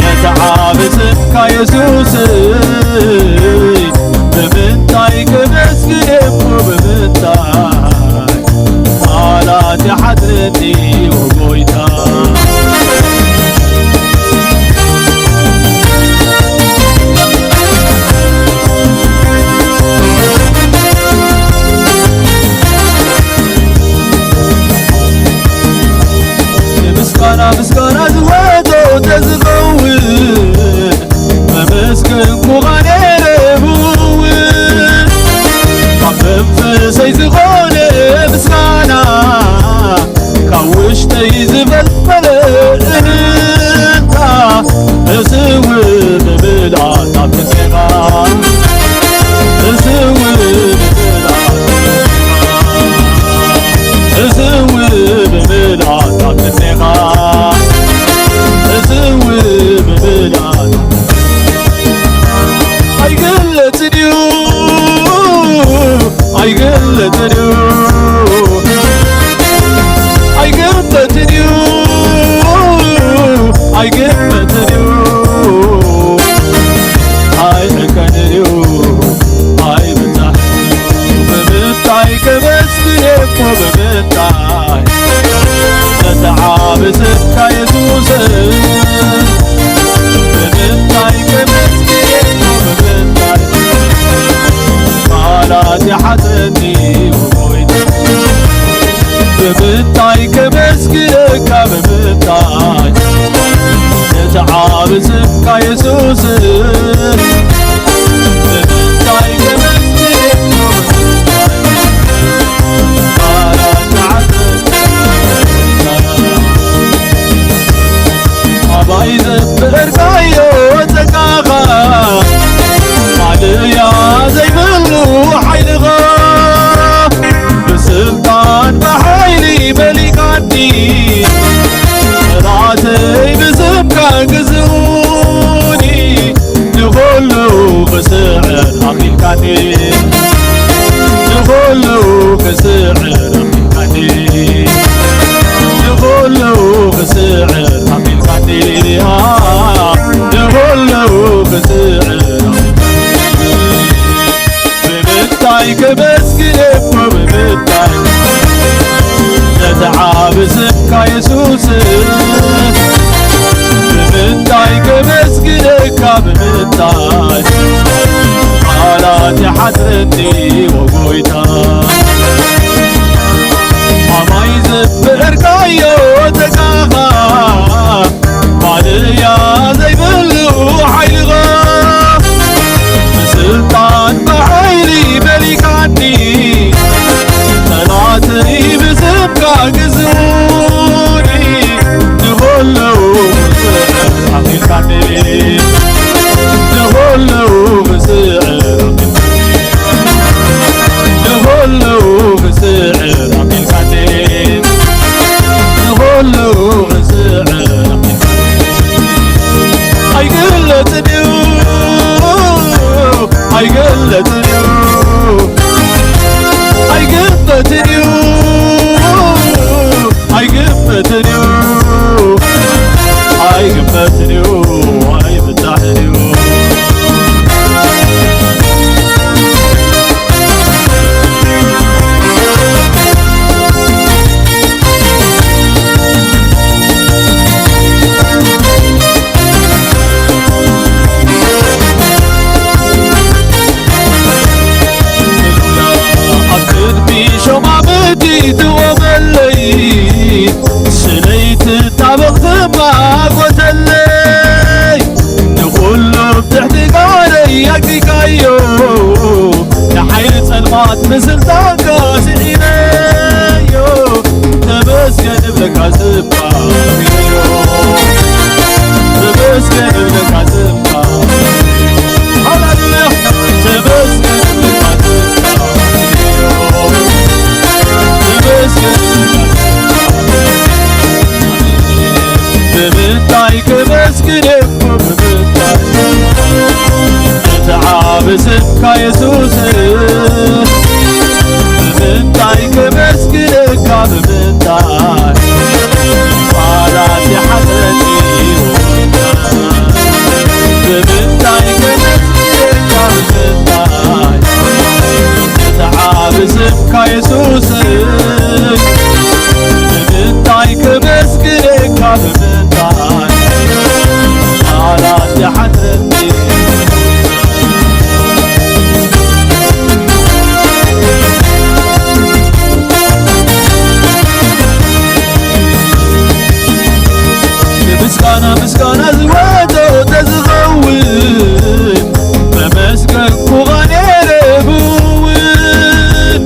ነቲ ዓቢ ስምካ የሱስ፣ ብምንታይ ከመስግን እሞ ብምንታይ ቃላት ይሓጽረኒ ጎይታ። ንምስጋና ምስጋና ዝወጾ ተዝኸውን መመስገንኩኻ ነይረ ብእውን። ካብ መንፈሰይ ዝኾነ ምስጋና ካብ ውሽጠይ ዝፈልፈለ እልልታ እስው ብምልኣት ኣብ ቅድሜኻ እስው ብምልኣት እስው ብምልኣት ኣብ ቅድሜኻ እስው ብምልኣት ኣይግለጽን እዩ፣ ኣይግለጽን እዩ፣ ኣይግለጽን እዩ፣ ኣይግለጽን እዩ፣ ኣይዕቀንን እዩ፣ ኣይብጻሕን እዩ። ብምንታይ ከመስግን እሞ ብምንታይ ነቲ ዓቢ ስምካ የሱስ ብምንታይ ከመስግን እሞ ብምንታይ ቃላት ይሓጽረኒ ጎይታ። ብምንታይ ከመስግነካ ብምንታይ ነቲ ዓቢ ስምካ የሱስ ብምንታይ ከመስግነካ ኣባይ ዘፍቀርካዮ ጸጋኻ ማለያ ዘይብሉ ሓይልኻ ብስልጣን ብሓይሊ መሊካኒ ራተይ ብስምካ ግዝኡኒ ንኹሉ ክስዕር ኣኺልካኒ ንኹሉ ክስዕር ኣኺልካኒ ንኹሉ ክስዕር ኣኺልካኒ ንኹሉ ክስዕር ኣኺልካኒ ብምንታይ ከመስግን እሞ ብምንታይ ነቲ ዓቢ ስምካ የሱስ ብምንታይ ከመስግነካ ብምንታይ ቃላት ይሓጽረኒ፣ ኦ ጎይታ። ኣማይ ዘፍርካዮ ጸጋኻ፣ ማለያ ዘይብሉ ሓይልኻ፣ ብስልጣን ብሓይሊ መሊካኒ፣ ጠላተይ ብስምካ ግዝኡኒ፣ ንኹሉ ኣኺልካኒ፣ ንኹሉ ብስዕር ኣኺልካኒ፣ ንኹሉ ብስዕር ኣኺልካኒ፣ ንኹሉ ብስዕር ኣኺልካኒ። ኣይግለጽን እዩ፣ ኣይግለጽን እዩ፣ ኣይግለጽን እዩ። ኣይግመትን እዩ፣ ኣይግመትን እዩ፣ ኣይብጻሕን እዩ። ኣብ ቅድሚ ሸማምቲ ትቖመለይ፣ ስለይቲ ጣበቕ ትማጎተለይ፣ ንኹሉ ብትሕቲ ጋረይ ኣግዲካዮ፣ ንሓይሊ ጸልማት ብስልጣንካ ስዒረዮ። ተመስገን እብለካ ስምካ፣ ተመስገን እብለካ ስምካ። ሃሌሉያ። ተመስገን እብለካ ስምካ። ተመስገን እብለካ ስምካ። ብምንታይ ከመስግን እኮ ብምንታይ? እቲ ዓቢ ስምካ የሱስ። ብምንታይ ከመስግነካ ብምንታይ? ቃላት ይሓጽረኒ። ብምንታይ ከመስግነካ ብምንታይ? እቲ ዓቢ ስምካ የሱስ። ብምንታይ ከመስግነካ ብምንታይ? ቃላት ይሓጽረኒ። ንምስጋና ምስጋና ዝወጾ ተዝኸውን፣ መመስገንኩኻ ነይረ ብውን።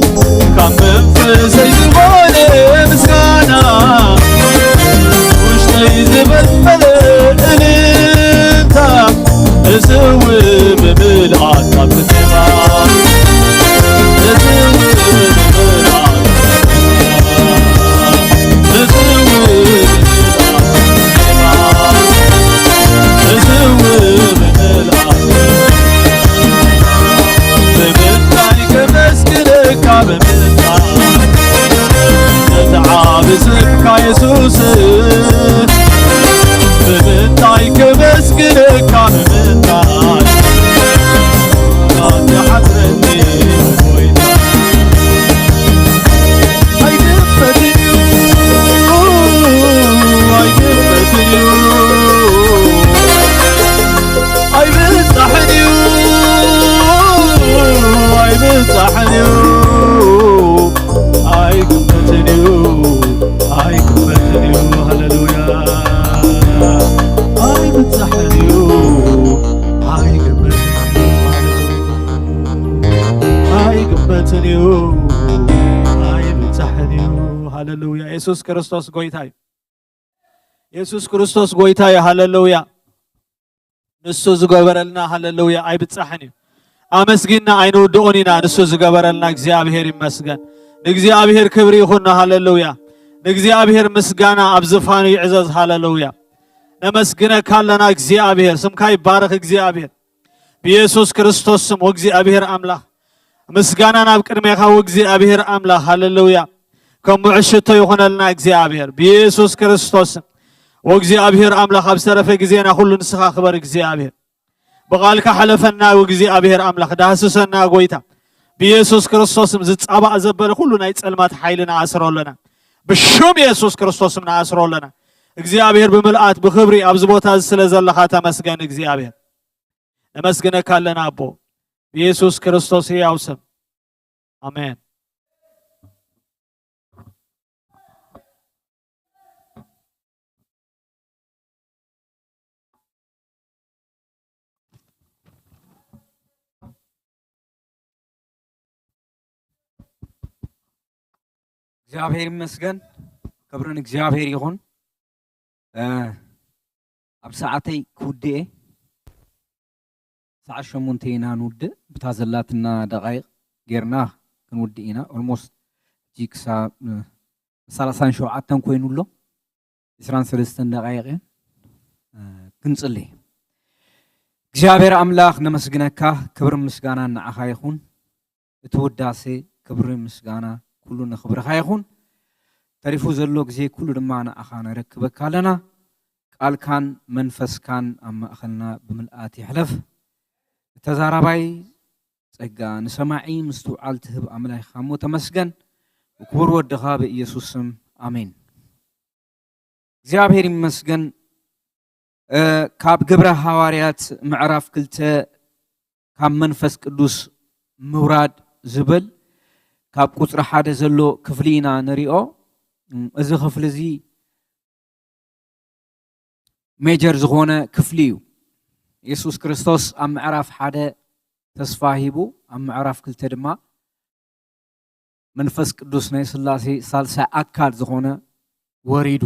ካብ መንፈሰይ ዝኾነ ምስጋና፣ ውሽጠይ ዝመልመለ እልልታ፣ እዝዊ ብምልኣት ካብ ክትባ፣ እዝዊ ብምልኣት፣ እዝዊ ብምልኣት፣ እዝዊ ብምልኣት፣ ብምንታይ ከመስግነካ ብምንታይ? ነቲ ዓቢ ስምካ የሱስ፣ ብምንታይ ከመስግነካ ብምንታይ? ቃላት ይሓጽረኒ ጎይታ። ኣይግመትን እዩ፣ ኣይግመትን እዩ። ኣይብጻሕን እዩ፣ ኣይብጻሕን እዩ፣ ኣይግመትን እዩ፣ ኣይግመትን እዩ። ሃሌሉያ። ኣይብጻሕን እዩ፣ ኣይግመትን እዩ። ሃሌሉያ። ኣይግመትን እዩ፣ ኣይብጻሕን እዩ። ሃሌሉያ። የሱስ ክርስቶስ ጎይታ እዩ። የሱስ ክርስቶስ ጎይታ እዩ። ሃሌሉያ። ንሱ ዝገበረልና፣ ሃሌሉያ፣ ኣይብጻሕን እዩ። ኣመስጊንና ኣይንውድኦን ኢና፣ ንሱ ዝገበረልና። እግዚኣብሔር ይመስገን። ንእግዚኣብሔር ክብሪ ይኹን። ሃሌሉያ። ንእግዚኣብሔር ምስጋና ኣብ ዝፋኑ ይዕዘዝ። ሃሌሉያ። ነመስግነካ ኣለና እግዚኣብሔር፣ ስምካ ይባረኽ እግዚኣብሔር። ብየሱስ ክርስቶስ ስም ወእግዚኣብሔር ኣምላኽ፣ ምስጋና ናብ ቅድሜኻ ወእግዚኣብሔር ኣምላኽ። ሃሌሉያ። ከም ውዑይ ሽቶ ይኹነልና እግዚኣብሔር ብየሱስ ክርስቶስ ስም። ወእግዚኣብሔር ኣምላኽ፣ ኣብ ዝተረፈ ግዜና ኩሉ ንስኻ ክበር እግዚኣብሔር። ብቓልካ ሕለፈና ወእግዚኣብሔር ኣምላኽ፣ ዳህስሰና ጎይታ። ብየሱስ ክርስቶስ ስም ዝጻባእ ዘበለ ኩሉ ናይ ጸልማት ሓይሊ ንኣስሮ ኣለና። ብሽም የሱስ ክርስቶስ ስም ንኣስሮ ኣለና። እግዚኣብሔር ብምልኣት ብኽብሪ ኣብዚ ቦታ እዚ ስለ ዘለኻ ተመስገን እግዚኣብሔር። ነመስግነካ ኣለና ኣቦ፣ ብኢየሱስ ክርስቶስ ህያው ስም። ኣሜን። እግዚኣብሔር ይመስገን። ክብርን እግዚኣብሔር ይኹን። ኣብ ሰዓተይ ክውድእ እየ። ሰዓት ሸሞንተ ኢና ንውድእ። ብታ ዘላትና ደቃይቕ ጌርና ክንውድእ ኢና። ኦልሞስት ሕጂ ክሳብ ሰላሳን ሸውዓተን ኮይኑ ኣሎ። ዕስራን ሰለስተን ደቃይቕ እየን። ክንጽሊ። እግዚኣብሔር ኣምላኽ ነመስግነካ። ክብርን ምስጋናን ንዓኻ ይኹን። እቲ ውዳሴ፣ ክብሪ፣ ምስጋና ኩሉ ንኽብርኻ ይኹን። ተሪፉ ዘሎ ግዜ ኩሉ ድማ ንኣኻ ነረክበካ ኣለና። ቃልካን መንፈስካን ኣብ ማእኸልና ብምልኣት ይሕለፍ። ተዛራባይ ጸጋ፣ ንሰማዒ ምስትውዓል ትህብ ኣምላኽ ኢኻ እሞ ተመስገን። ብክቡር ወድኻ ብኢየሱስ ስም ኣሜን። እግዚኣብሔር ይመስገን። ካብ ግብረ ሃዋርያት ምዕራፍ ክልተ ካብ መንፈስ ቅዱስ ምውራድ ዝብል ካብ ቁፅሪ ሓደ ዘሎ ክፍሊ ኢና ንሪኦ። እዚ ክፍሊ እዚ ሜጀር ዝኾነ ክፍሊ እዩ። የሱስ ክርስቶስ ኣብ ምዕራፍ ሓደ ተስፋ ሂቡ፣ ኣብ ምዕራፍ ክልተ ድማ መንፈስ ቅዱስ ናይ ስላሴ ሳልሳይ ኣካል ዝኾነ ወሪዱ።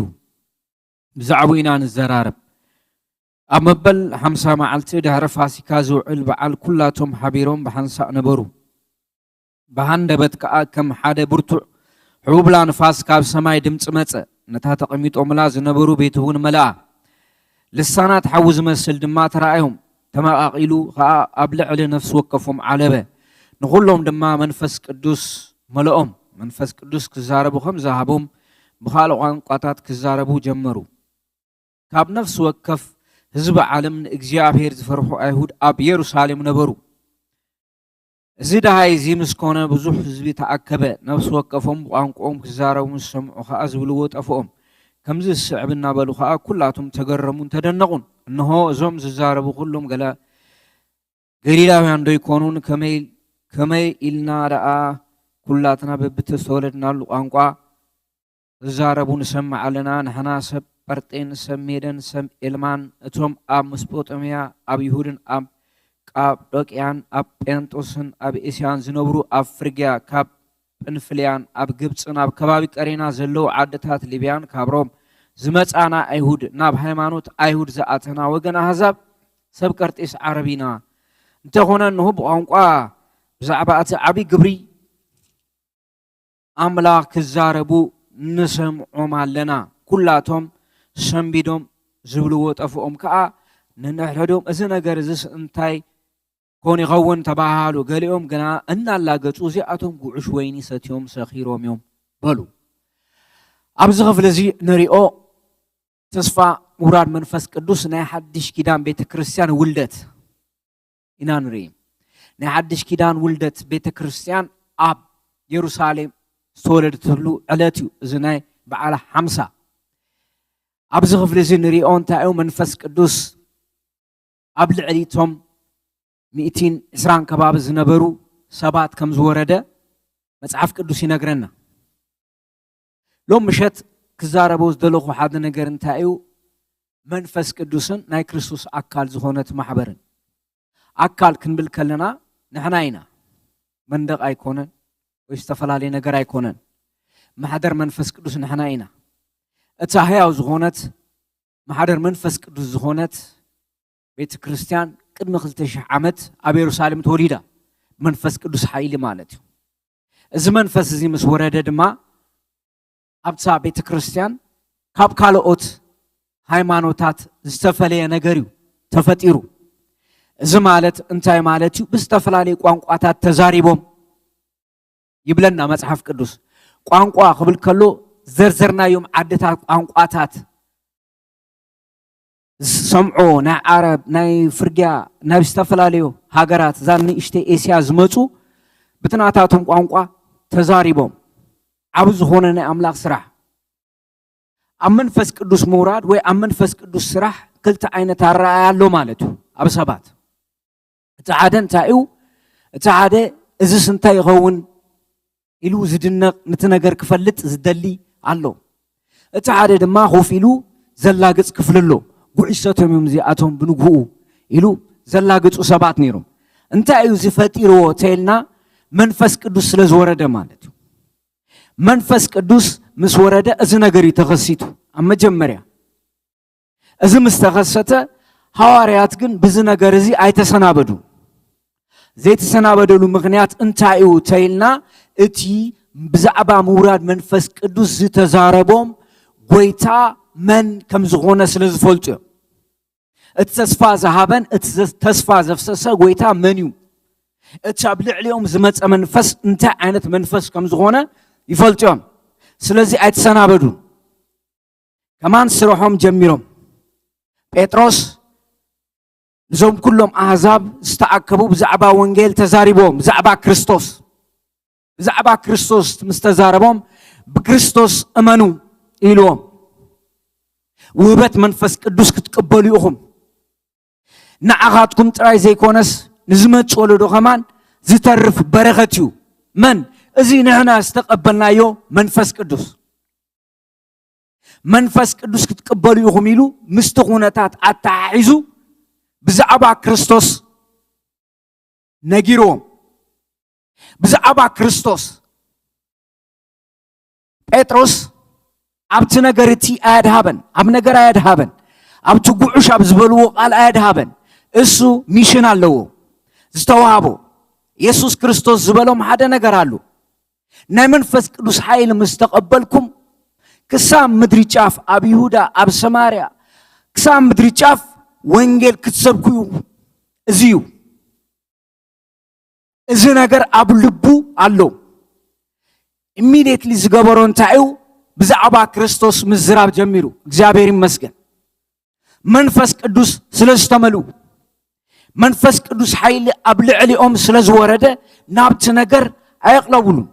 ብዛዕባኡ ኢና ንዘራረብ። ኣብ መበል ሓምሳ መዓልቲ ድሕሪ ፋሲካ ዝውዕል በዓል ኩላቶም ሓቢሮም ብሓንሳእ ነበሩ። ብሃንደበት ከኣ ከም ሓደ ብርቱዕ ሕቡብላ ንፋስ ካብ ሰማይ ድምጺ መጸ። ነታ ተቐሚጦምላ ዝነበሩ ቤት እውን መለኣ። ልሳናት ሓዊ ዝመስል ድማ ተራእዮም። ተመቓቒሉ ኸኣ ኣብ ልዕሊ ነፍሲ ወከፎም ዓለበ። ንኹሎም ድማ መንፈስ ቅዱስ መለኦም። መንፈስ ቅዱስ ክዛረቡ ከም ዝሃቦም ብኻልእ ቋንቋታት ክዛረቡ ጀመሩ። ካብ ነፍሲ ወከፍ ህዝቢ ዓለም ንእግዚኣብሔር ዝፈርሑ ኣይሁድ ኣብ የሩሳሌም ነበሩ። እዚ ደሃይ እዚ ምስ ኮነ ብዙሕ ህዝቢ ተኣከበ። ነፍሲ ወከፎም ብቋንቋኦም ክዛረቡ ምስ ሰምዑ ኸኣ ዝብልዎ ጠፍኦም። ከምዚ ዝስዕብ እናበሉ ኸኣ ኩላቶም ተገረሙን ተደነቑን። እንሆ እዞም ዝዛረቡ ኩሎም ገለ ገሊላውያን ዶ ይኮኑን? ከመይ፣ ከመይ ኢልና ደኣ ኩላትና በብተስተወለድናሉ ቋንቋ ዝዛረቡ ንሰምዕ ኣለና? ንሕና ሰብ ጳርጤን፣ ሰብ ሜደን፣ ሰብ ኤልማን፣ እቶም ኣብ መስጶጦምያ፣ ኣብ ይሁድን፣ ኣብ ቃጳዶቅያን፣ ኣብ ጴንጦስን፣ ኣብ እስያን ዝነብሩ፣ ኣብ ፍርግያ፣ ካብ ጵንፍልያን፣ ኣብ ግብጽን፣ ኣብ ከባቢ ቀሬና ዘለዉ ዓድታት ሊብያን፣ ካብ ሮም ዝመጻና ኣይሁድ፣ ናብ ሃይማኖት ኣይሁድ ዝኣተና ወገን ኣህዛብ፣ ሰብ ቀርጤስ ዓረብ ኢና። እንተኾነ፣ እንሆ ብቋንቋ ብዛዕባ እቲ ዓቢ ግብሪ ኣምላኽ ክዛረቡ ንሰምዖም ኣለና። ኩላቶም ሰንቢዶም ዝብልዎ ጠፍኦም ከኣ፣ ነንሕድሕዶም፣ "እዚ ነገር እዚስ እንታይ ኮን ይኸውን?" ተባሃሉ። ገሊኦም ግና እናላገጹ፣ "እዚኣቶም ጉዑሽ ወይኒ ሰትዮም ሰኺሮም እዮም" በሉ። ኣብዚ ክፍሊ እዚ ንሪኦ ተስፋ ምውራድ መንፈስ ቅዱስ ናይ ሓድሽ ኪዳን ቤተ ክርስቲያን ውልደት ኢና ንርኢ። ናይ ሓድሽ ኪዳን ውልደት ቤተ ክርስቲያን ኣብ የሩሳሌም ዝተወለደትሉ ዕለት እዩ። እዚ ናይ በዓል ሓምሳ። ኣብዚ ክፍሊ እዚ ንሪኦ እንታይ እዩ? መንፈስ ቅዱስ ኣብ ልዕሊ እቶም ሚእትን ዕስራን ከባቢ ዝነበሩ ሰባት ከም ዝወረደ መጽሓፍ ቅዱስ ይነግረና። ሎም ምሸት ክዛረቦ ዝደለኹ ሓደ ነገር እንታይ እዩ? መንፈስ ቅዱስን ናይ ክርስቶስ ኣካል ዝኾነት ማሕበርን። ኣካል ክንብል ከለና ንሕና ኢና። መንደቕ ኣይኮነን ወይ ዝተፈላለየ ነገር ኣይኮነን። ማሕደር መንፈስ ቅዱስ ንሕና ኢና። እታ ህያው ዝኾነት ማሕደር መንፈስ ቅዱስ ዝኾነት ቤተ ክርስቲያን ቅድሚ ክልተ ሽሕ ዓመት ኣብ የሩሳሌም ተወሊዳ። መንፈስ ቅዱስ ሓይሊ ማለት እዩ። እዚ መንፈስ እዚ ምስ ወረደ ድማ ኣብታ ቤተ ክርስቲያን ካብ ካልኦት ሃይማኖታት ዝተፈለየ ነገር እዩ ተፈጢሩ። እዚ ማለት እንታይ ማለት እዩ? ብዝተፈላለየ ቋንቋታት ተዛሪቦም ይብለና መጽሓፍ ቅዱስ። ቋንቋ ክብል ከሎ ዘርዘርናዮም ዓድታት ቋንቋታት ዝሰምዖ ናይ ዓረብ፣ ናይ ፍርግያ፣ ናብ ዝተፈላለዩ ሃገራት እዛ ንእሽተይ ኤስያ ዝመጹ ብትናታቶም ቋንቋ ተዛሪቦም። ዓቢ ዝኾነ ናይ ኣምላኽ ስራሕ። ኣብ መንፈስ ቅዱስ ምውራድ ወይ ኣብ መንፈስ ቅዱስ ስራሕ ክልተ ዓይነት ኣረኣእያ ኣሎ ማለት እዩ ኣብ ሰባት። እቲ ሓደ እንታይ እዩ? እቲ ሓደ እዝስ እንታይ ይኸውን ኢሉ ዝድነቕ፣ ነቲ ነገር ክፈልጥ ዝደሊ ኣሎ። እቲ ሓደ ድማ ኮፍ ኢሉ ዘላግጽ ክፍሊ ኣሎ። ጉዕሽ ሰትዮም እዮም እዚኣቶም ብንግህኡ ኢሉ ዘላግጹ ሰባት ነይሮም። እንታይ እዩ እዚ ፈጢርዎ ተይልና፣ መንፈስ ቅዱስ ስለ ዝወረደ ማለት እዩ። መንፈስ ቅዱስ ምስ ወረደ እዚ ነገር እዩ ተኸሲቱ። ኣብ መጀመርያ እዚ ምስ ተኸሰተ፣ ሃዋርያት ግን ብዚ ነገር እዚ ኣይተሰናበዱን። ዘይተሰናበደሉ ምኽንያት እንታይ እዩ ተይልና፣ እቲ ብዛዕባ ምውራድ መንፈስ ቅዱስ ዝተዛረቦም ጎይታ መን ከም ዝኾነ ስለ ዝፈልጡ እዮም። እቲ ተስፋ ዝሃበን እቲ ዘ-፣ ተስፋ ዘፍሰሰ ጎይታ መን እዩ? እቲ ኣብ ልዕሊኦም ዝመጸ መንፈስ እንታይ ዓይነት መንፈስ ከም ዝኾነ ይፈልጡ እዮም። ስለዚ ኣይተሰናበዱን። ከማን ስርሖም ጀሚሮም። ጴጥሮስ ንዞም ኩሎም ኣህዛብ ዝተኣከቡ ብዛዕባ ወንጌል ተዛሪቦም፣ ብዛዕባ ክርስቶስ፣ ብዛዕባ ክርስቶስ ምስ ተዛረቦም፣ "ብክርስቶስ እመኑ" ኢልዎም። "ውህበት መንፈስ ቅዱስ ክትቅበሉ ኢኹም። ንዓኻትኩም ጥራይ ዘይኮነስ ንዝመጽእ ወለዶ ከማን ዝተርፍ በረኸት እዩ።" መን? እዚ ንሕና ዝተቐበልናዮ መንፈስ ቅዱስ። "መንፈስ ቅዱስ ክትቅበሉ ኢኹም" ኢሉ ምስቲ ኩነታት ኣተሓሒዙ ብዛዕባ ክርስቶስ ነጊርዎም። ብዛዕባ ክርስቶስ ጴጥሮስ ኣብቲ ነገር እቲ ኣየድሃበን፣ ኣብ ነገር ኣየድሃበን፣ ኣብቲ ጉዑሽ ኣብ ዝበልዎ ቃል ኣየድሃበን። እሱ ሚሽን ኣለዎ ዝተዋህቦ። የሱስ ክርስቶስ ዝበሎም ሓደ ነገር ኣሎ። "ናይ መንፈስ ቅዱስ ሓይሊ ምስ ተቐበልኩም፣ ክሳብ ምድሪ ጫፍ፣ ኣብ ይሁዳ፣ ኣብ ሰማርያ፣ ክሳብ ምድሪ ጫፍ ወንጌል ክትሰብኩ እዩ." እዚ እዩ። እዚ ነገር ኣብ ልቡ ኣሎ። ኢሚድየትሊ ዝገበሮ እንታይ እዩ? ብዛዕባ ክርስቶስ ምዝራብ ጀሚሩ። እግዚኣብሔር ይመስገን። መንፈስ ቅዱስ ስለ ዝተመልኡ፣ መንፈስ ቅዱስ ሓይሊ ኣብ ልዕሊኦም ስለ ዝወረደ፣ ናብቲ ነገር ኣየቕለቡሉን።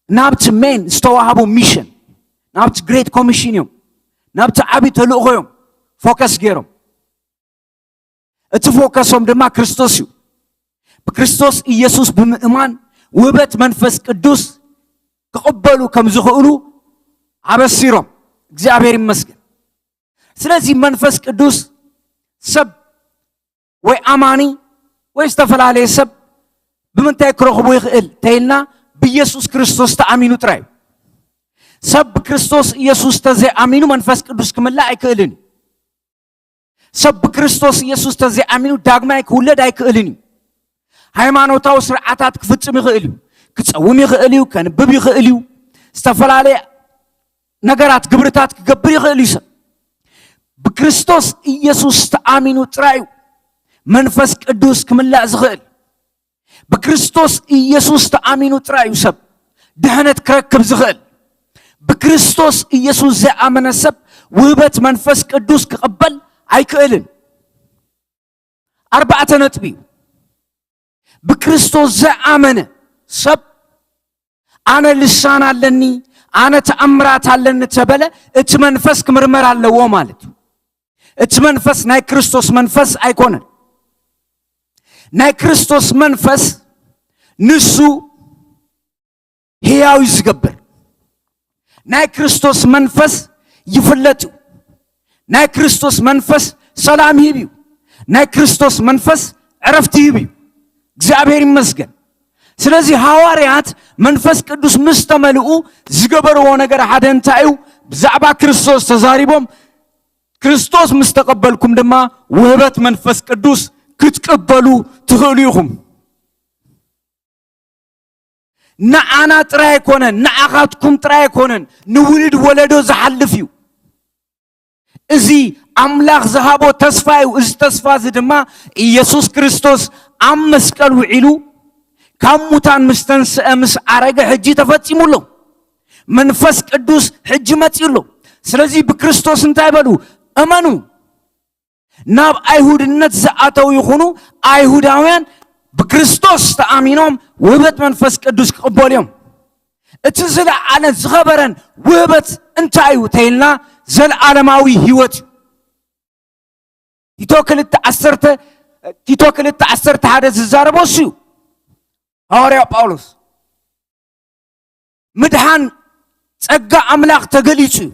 ናብቲ ሜን ዝተዋህቡ ሚሽን፣ ናብቲ ግሬት ኮሚሽን እዮም፣ ናብቲ ዓቢ ተልእኾ እዮም ፎከስ ገይሮም። እቲ ፎከሶም ድማ ክርስቶስ እዩ። ብክርስቶስ ኢየሱስ ብምእማን ውህበት መንፈስ ቅዱስ ክቕበሉ ከም ዝኽእሉ ኣበሲሮም። እግዚኣብሔር ይመስገን። ስለዚ መንፈስ ቅዱስ ሰብ ወይ ኣማኒ ወይ ዝተፈላለየ ሰብ ብምንታይ ክረኽቦ ይኽእል ተይልና፣ ብኢየሱስ ክርስቶስ ተኣሚኑ ጥራይ እዩ። ሰብ ብክርስቶስ ኢየሱስ ተዘይኣሚኑ መንፈስ ቅዱስ ክምላእ ኣይክእልን እዩ። ሰብ ብክርስቶስ ኢየሱስ ተዘይኣሚኑ ዳግማይ ክውለድ ኣይክእልን እዩ። ሃይማኖታዊ ስርዓታት ክፍጽም ይኽእል እዩ። ክጸውም ይኽእል እዩ። ከንብብ ይኽእል እዩ። ዝተፈላለየ ነገራት፣ ግብርታት ክገብር ይኽእል እዩ። ሰብ ብክርስቶስ ኢየሱስ ተኣሚኑ ጥራይ እዩ መንፈስ ቅዱስ ክምላእ ዝኽእል። ብክርስቶስ ኢየሱስ ተኣሚኑ ጥራይ እዩ ሰብ ድሕነት ክረክብ ዝኽእል። ብክርስቶስ ኢየሱስ ዘይኣመነ ሰብ ውህበት መንፈስ ቅዱስ ክቕበል ኣይክእልን። ኣርባዕተ ነጥቢ እዩ። ብክርስቶስ ዝኣመነ ሰብ፣ "ኣነ ልሳን ኣለኒ፣ ኣነ ተኣምራት ኣለኒ" ተበለ፣ እቲ መንፈስ ክምርመር ኣለዎ ማለት እዩ። እቲ መንፈስ ናይ ክርስቶስ መንፈስ ኣይኮነን። ናይ ክርስቶስ መንፈስ ንሱ ህያው እዩ ዝገብር። ናይ ክርስቶስ መንፈስ ይፍለጥ እዩ። ናይ ክርስቶስ መንፈስ ሰላም ይህብ እዩ። ናይ ክርስቶስ መንፈስ ዕረፍቲ ይህብ እዩ። እግዚኣብሔር ይመስገን። ስለዚ ሃዋርያት መንፈስ ቅዱስ ምስ ተመልኡ ዝገበርዎ ነገር ሓደ እንታይ እዩ? ብዛዕባ ክርስቶስ ተዛሪቦም፣ "ክርስቶስ ምስ ተቐበልኩም ድማ ውህበት መንፈስ ቅዱስ ክትቅበሉ ትኽእሉ ኢኹም።" ንዓና ጥራይ ኣይኮነን፣ ንዓኻትኩም ጥራይ ኣይኮነን፣ ንውሉድ ወለዶ ዝሓልፍ እዩ። እዚ ኣምላኽ ዝሃቦ ተስፋ እዩ። እዚ ተስፋ እዚ ድማ ኢየሱስ ክርስቶስ ኣብ መስቀል ውዒሉ ካብ ሙታን ምስ ተንስአ፣ ምስ ዓረገ፣ ሕጂ ተፈጺሙ ኣሎ። መንፈስ ቅዱስ ሕጂ መጺኡ ኣሎ። ስለዚ ብክርስቶስ እንታይ በሉ? እመኑ። ናብ ኣይሁድነት ዝኣተው ይኹኑ ኣይሁዳውያን ብክርስቶስ ተኣሚኖም ውህበት መንፈስ ቅዱስ ክቕበሉ እዮም። እቲ ዝለዓለን ዝኸበረን ውህበት እንታይ እዩ ተይልና፣ ዘለዓለማዊ ህይወት እዩ። ቲቶ ክልተ ዓሰርተ፣ ቲቶ ክልተ ዓሰርተ ሓደ ዝዛረቦ እሱ እዩ። ሃዋርያ ጳውሎስ፣ ምድሓን ጸጋ ኣምላኽ ተገሊጹ እዩ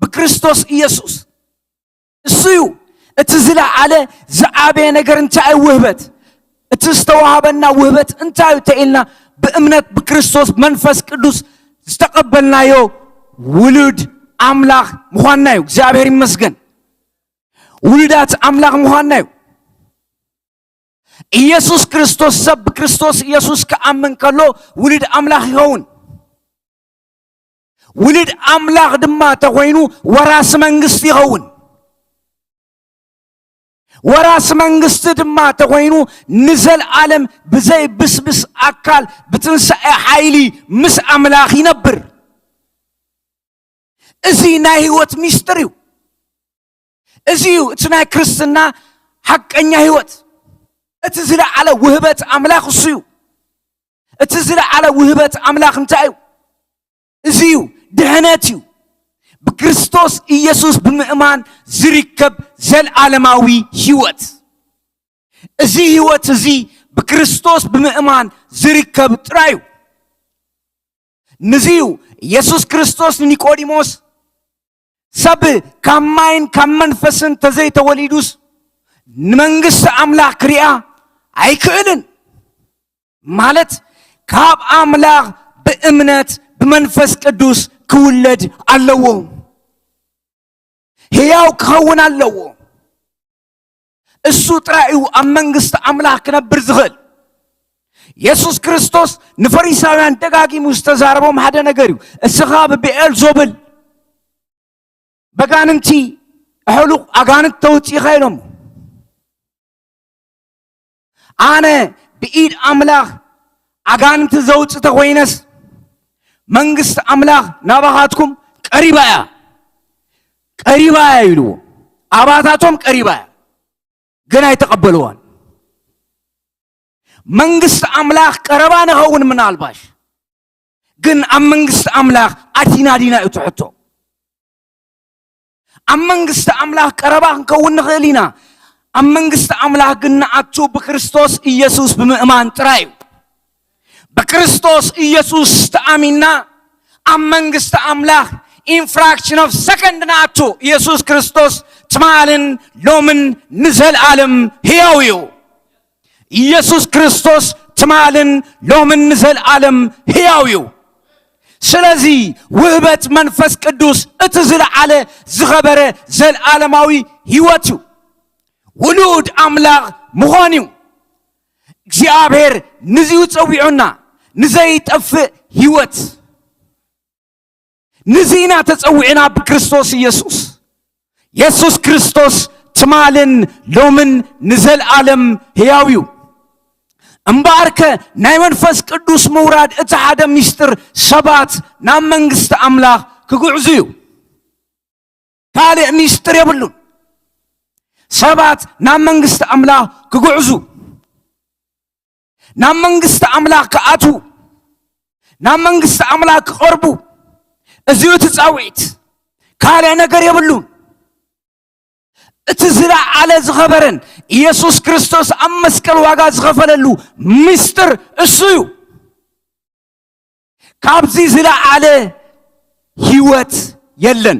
ብክርስቶስ ኢየሱስ። እሱ እዩ እቲ ዝለዓለ ዝዓበየ ነገር። እንታይ እዩ ውህበት? እቲ ዝተዋሃበና ውህበት እንታይ እዩ ተኢልና፣ ብእምነት ብክርስቶስ መንፈስ ቅዱስ ዝተቐበልናዮ ውሉድ ኣምላኽ ምዃንና እዩ። እግዚኣብሔር ይመስገን። ውሉዳት ኣምላኽ ምዃንና እዩ። ኢየሱስ ክርስቶስ፣ ሰብ ብክርስቶስ ኢየሱስ ክኣምን ከሎ ውሉድ ኣምላኽ ይኸውን። ውሉድ ኣምላኽ ድማ ተኾይኑ ወራሲ መንግስቲ ይኸውን። ወራሲ መንግስቲ ድማ ተኾይኑ ንዘለዓለም ብዘይ ብስብስ ኣካል ብትንሳኤ ሓይሊ ምስ ኣምላኽ ይነብር። እዚ ናይ ህይወት ሚስጥር እዩ። እዚ እዩ እቲ ናይ ክርስትና ሓቀኛ ህይወት። እቲ ዝለዓለ ውህበት ኣምላኽ እሱ እዩ። እቲ ዝለዓለ ውህበት ኣምላኽ እንታይ እዩ? እዚ እዩ፣ ድሕነት እዩ። ብክርስቶስ ኢየሱስ ብምእማን ዝርከብ ዘለዓለማዊ ህይወት። እዚ ህይወት እዚ ብክርስቶስ ብምእማን ዝርከብ ጥራይ እዩ። ንዚ እዩ ኢየሱስ ክርስቶስ ንኒቆዲሞስ፣ "ሰብ ካብ ማይን ካብ መንፈስን ተዘይተወሊዱስ ንመንግስቲ ኣምላኽ ክሪኣ ኣይክእልን" ማለት፣ ካብ ኣምላኽ ብእምነት ብመንፈስ ቅዱስ ክውለድ ኣለዎ። ህያው ክኸውን ኣለዎ። እሱ ጥራይ እዩ ኣብ መንግስቲ ኣምላኽ ክነብር ዝኽእል። የሱስ ክርስቶስ ንፈሪሳውያን ደጋጊሙ ዝተዛረቦም ሓደ ነገር እዩ። "እስኻ ብብኤልዞብል በጋንንቲ ኣሕሉቕ ኣጋንንት ተውጽእ ኢኻ" ኢሎሞ። "ኣነ ብኢድ ኣምላኽ ኣጋንንቲ ዘውጽእ ተኾይነስ፣ መንግስቲ ኣምላኽ ናባኻትኩም ቀሪባ እያ፣ ቀሪባ እያ" ኢልዎ። ኣባታቶም ቀሪባ እያ፣ ግን ኣይተቐበልዋን። መንግስቲ ኣምላኽ ቀረባ ንኸውን ምናልባሽ፣ ግን ኣብ መንግስቲ ኣምላኽ ኣቲና ዲና እዩ እቲ ሕቶ። ኣብ መንግስቲ ኣምላኽ ቀረባ ክንከውን ንኽእል ኢና። ኣብ መንግስቲ ኣምላኽ ግን ንኣቱ ብክርስቶስ ኢየሱስ ብምእማን ጥራይ እዩ። ብክርስቶስ ኢየሱስ ተኣሚንና ኣብ መንግስቲ ኣምላኽ in fraction of second ንኣቱ። ኢየሱስ ክርስቶስ ትማልን ሎምን ንዘለኣለም ህያው እዩ። ኢየሱስ ክርስቶስ ትማልን ሎምን ንዘለኣለም ህያው እዩ። ስለዚ ውህበት መንፈስ ቅዱስ እቲ ዝለዓለ ዝኸበረ ዘለኣለማዊ ህይወት እዩ። ውሉድ ኣምላኽ ምዃን እዩ። እግዚኣብሔር ንዚዩ ጸዊዑና፣ ንዘይጠፍእ ህይወት። ንዚ ኢና ተጸዊዕና ብክርስቶስ ኢየሱስ። የሱስ ክርስቶስ ትማልን ሎምን ንዘለኣለም ህያው እዩ። እምበኣርከ ናይ መንፈስ ቅዱስ ምውራድ እቲ ሓደ ምስጢር ሰባት ናብ መንግስቲ ኣምላኽ ክግዕዙ እዩ። ካልእ ምስጢር የብሉን። ሰባት ናብ መንግስቲ ኣምላኽ ክግዕዙ፣ ናብ መንግስቲ ኣምላኽ ክኣትዉ፣ ናብ መንግስቲ ኣምላኽ ክቐርቡ፣ እዚ እዩ እቲ ጻውዒት። ካልእ ነገር የብሉን። እቲ ዝለዓለ ዝኸበረን ኢየሱስ ክርስቶስ ኣብ መስቀል ዋጋ ዝኸፈለሉ ምስጢር እሱ እዩ። ካብዚ ዝለዓለ ህይወት የለን።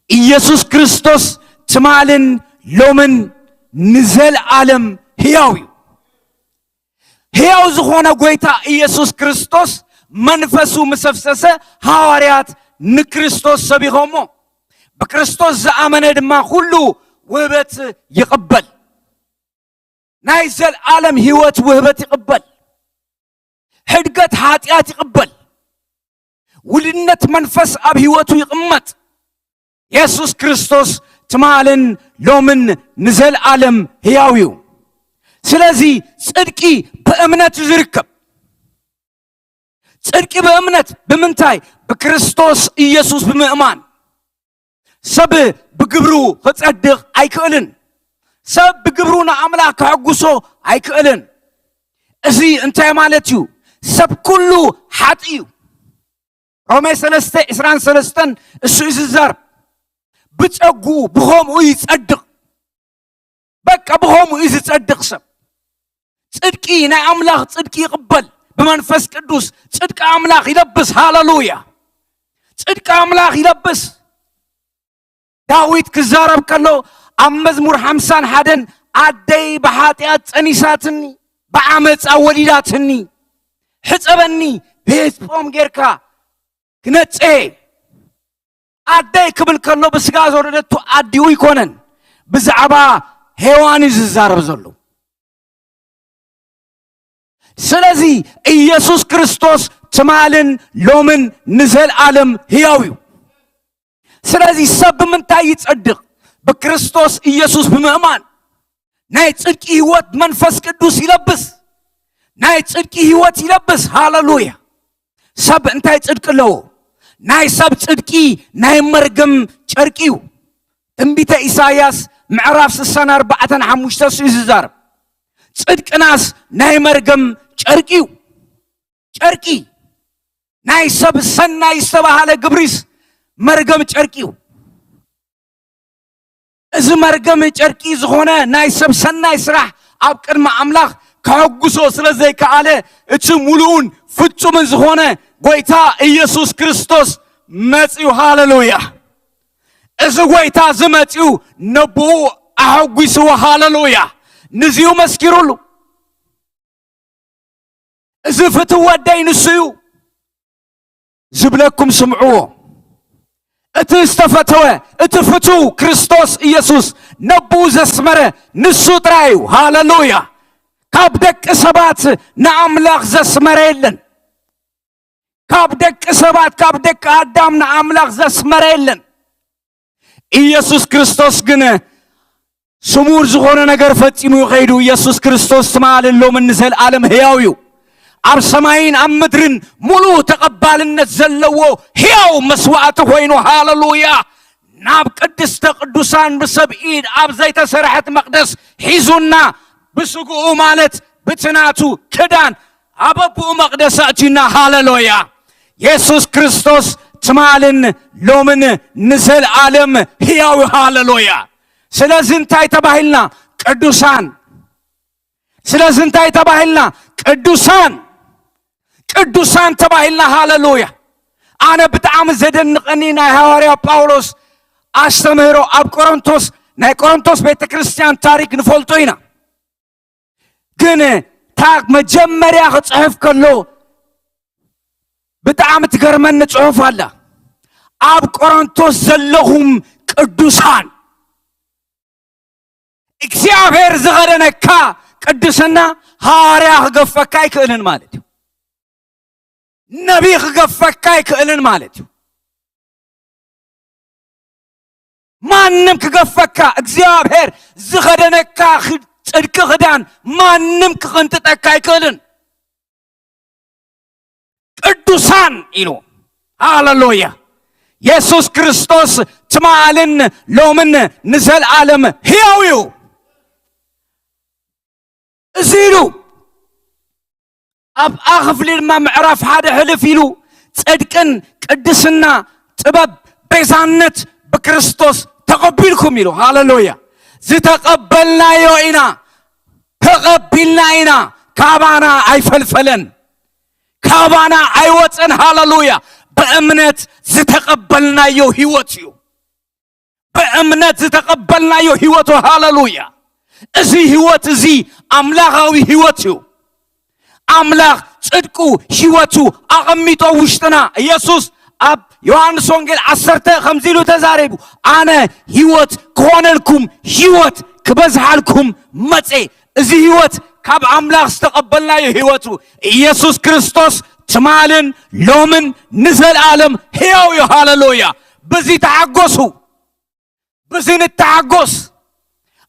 ኢየሱስ ክርስቶስ ትማልን ሎምን ንዘለዓለም ህያው እዩ። ህያው ዝኾነ ጐይታ ኢየሱስ ክርስቶስ መንፈሱ ምስ ኣፍሰሰ፣ ሃዋርያት ንክርስቶስ ሰቢኾሞ። ብክርስቶስ ዝኣመነ ድማ ኩሉ ውህበት ይቕበል። ናይ ዘለዓለም ህይወት ውህበት ይቕበል። ሕድገት ሓጢኣት ይቕበል። ውልድነት መንፈስ ኣብ ህይወቱ ይቕመጥ። የሱስ ክርስቶስ ትማልን ሎምን ንዘለዓለም ህያው እዩ። ስለዚ ጽድቂ ብእምነት እዩ ዝርከብ። ጽድቂ ብእምነት ብምንታይ? ብክርስቶስ ኢየሱስ ብምእማን። ሰብ ብግብሩ ክጸድቕ ኣይክእልን። ሰብ ብግብሩ ንኣምላኽ ከሐጉሶ ኣይክእልን። እዚ እንታይ ማለት እዩ? ሰብ ኩሉ ሓጢ እዩ። ሮሜ ሰለስተ ዕስራን ሰለስተን እሱ እዩ ዝዛረብ። ብጸጉኡ ብኸምኡ ይጸድቕ። በቃ ብኸምኡ እዩ ዝጸድቕ ሰብ። ጽድቂ ናይ ኣምላኽ ጽድቂ ይቕበል። ብመንፈስ ቅዱስ ጽድቂ ኣምላኽ ይለብስ። ሃለሉያ! ጽድቂ ኣምላኽ ይለብስ። ዳዊት ክዛረብ ከሎ ኣብ መዝሙር ሓምሳን ሓደን ኣደይ ብሓጢኣት ጸኒሳትኒ፣ ብዓመጻ ወሊዳትኒ፣ ሕጸበኒ፣ ብህጽቦም ጌርካ ክነጽሄ። ኣደይ ክብል ከሎ ብስጋ ዝወለደቱ ኣዲኡ ኣይኮነን፣ ብዛዕባ ሄዋን እዩ ዝዛረብ ዘሎ። ስለዚ ኢየሱስ ክርስቶስ ትማልን ሎምን ንዘልኣለም ህያው እዩ። ስለዚ ሰብ ብምንታይ ይጸድቕ? ብክርስቶስ ኢየሱስ ብምእማን ናይ ጽድቂ ህይወት መንፈስ ቅዱስ ይለብስ። ናይ ጽድቂ ህይወት ይለብስ። ሃለሉያ! ሰብ እንታይ ጽድቂ ኣለዎ? ናይ ሰብ ጽድቂ ናይ መርገም ጨርቂ እዩ። ትንቢተ ኢሳይያስ ምዕራፍ ስሳን ኣርባዕተን ሓሙሽተን እሱ እዩ ዝዛረብ። ጽድቅናስ ናይ መርገም ጨርቂ እዩ። ጨርቂ ናይ ሰብ ሰናይ ዝተባሃለ ግብሪስ መርገም ጨርቂ እዩ። እዚ መርገም ጨርቂ ዝኾነ ናይ ሰብ ሰናይ ስራሕ ኣብ ቅድሚ ኣምላኽ ከሐጉሶ ስለ ዘይከኣለ፣ እቲ ሙሉኡን ፍጹምን ዝኾነ ጐይታ ኢየሱስ ክርስቶስ መጺኡ። ሃለሉያ! እዚ ጐይታ እዚ መጺኡ ነብኡ ኣሐጒስዎ። ሃለሉያ! ንዚኡ መስኪሩሉ። እዚ ፍትው ወደይ ንሱ እዩ ዝብለኩም ስምዕዎ። እቲ ዝተፈተወ፣ እቲ ፍቱው ክርስቶስ ኢየሱስ ነብኡ ዘስመረ ንሱ ጥራይ እዩ። ሃለሉያ! ካብ ደቂ ሰባት ንኣምላኽ ዘስመረ የለን። ካብ ደቂ ሰባት፣ ካብ ደቂ ኣዳም ንኣምላኽ ዘስመረ የለን። ኢየሱስ ክርስቶስ ግን ስሙር ዝኾነ ነገር ፈጺሙ እዩ ከይዱ። ኢየሱስ ክርስቶስ ትማልን ሎምን ንዘልኣለም ህያው እዩ። ኣብ ሰማይን ኣብ ምድርን ሙሉእ ተቐባልነት ዘለዎ ህያው መስዋእቲ ኮይኑ፣ ሃለሉያ፣ ናብ ቅድስተ ቅዱሳን ብሰብ ኢድ ኣብ ዘይተሰርሐት መቕደስ ሒዙና፣ ብስግኡ ማለት ብቲ ናቱ ክዳን ኣብ ኣቦኡ መቕደስ ኣእትዩና። ሃለሉያ! የሱስ ክርስቶስ ትማልን ሎምን ንዘልኣለም ህያው እዩ። ሃለሉያ! ስለዚ እንታይ ተባሂልና? ቅዱሳን። ስለዚ እንታይ ተባሂልና? ቅዱሳን። ቅዱሳን ተባሂልና። ሃለሉያ! ኣነ ብጣዕሚ ዘደንቐኒ ናይ ሃዋርያ ጳውሎስ ኣስተምህሮ ኣብ ቆሮንቶስ፣ ናይ ቆሮንቶስ ቤተ ክርስቲያን ታሪክ ንፈልጦ ኢና። ግን እታ መጀመርያ ክጽሕፍ ከሎ ብጣዕሚ ትገርመኒ ጽሑፍ ኣላ። ኣብ ቆሮንቶስ ዘለኹም ቅዱሳን፣ እግዚኣብሔር ዝኸደነካ ቅድስና ሃዋርያ ክገፈካ ኣይክእልን ማለት እዩ። ነቢይ ክገፈካ ኣይክእልን ማለት እዩ። ማንም ክገፈካ፣ እግዚኣብሔር ዝኸደነካ ኽ-፣ ጽድቂ ክዳን ማንም ክቕንጥጠካ ኣይክእልን። ቅዱሳን ኢሉ። ሃሌሉያ! የሱስ ክርስቶስ ትማልን ሎምን ንዘልኣለም ሕያው እዩ። እዚ ኢሉ ኣብኣ ክፍሊ ድማ ምዕራፍ ሓደ ሕልፍ ኢሉ፣ ጽድቅን ቅድስና፣ ጥበብ፣ ቤዛነት ብክርስቶስ ተቐቢልኩም ኢሉ። ሃሌሉያ! ዝተቐበልናዮ ኢና፣ ተቐቢልና ኢና፣ ካባና ኣይፈልፈለን፣ ካባና ኣይወጸን። ሃሌሉያ! ብእምነት ዝተቐበልናዮ ህይወት እዩ። ብእምነት ዝተቐበልናዮ ህይወት እዩ። ሃሌሉያ! እዚ ህይወት እዚ ኣምላኻዊ ህይወት እዩ። ኣምላኽ ጽድቁ፣ ህይወቱ ኣቐሚጦ ውሽጥና። ኢየሱስ ኣብ ዮሃንስ ወንጌል ዓሰርተ ከምዚ ኢሉ ተዛሪቡ፣ "ኣነ ህይወት ክኾነልኩም፣ ህይወት ክበዝሓልኩም መጸ።" እዚ ህይወት ካብ ኣምላኽ ዝተቐበልናዮ ህይወት እዩ። ኢየሱስ ክርስቶስ ትማልን ሎምን ንዘለኣለም ሕያው እዩ። ሃሌሉያ! በዚ ተሓጎሱ። ብዚ ንተሓጎስ።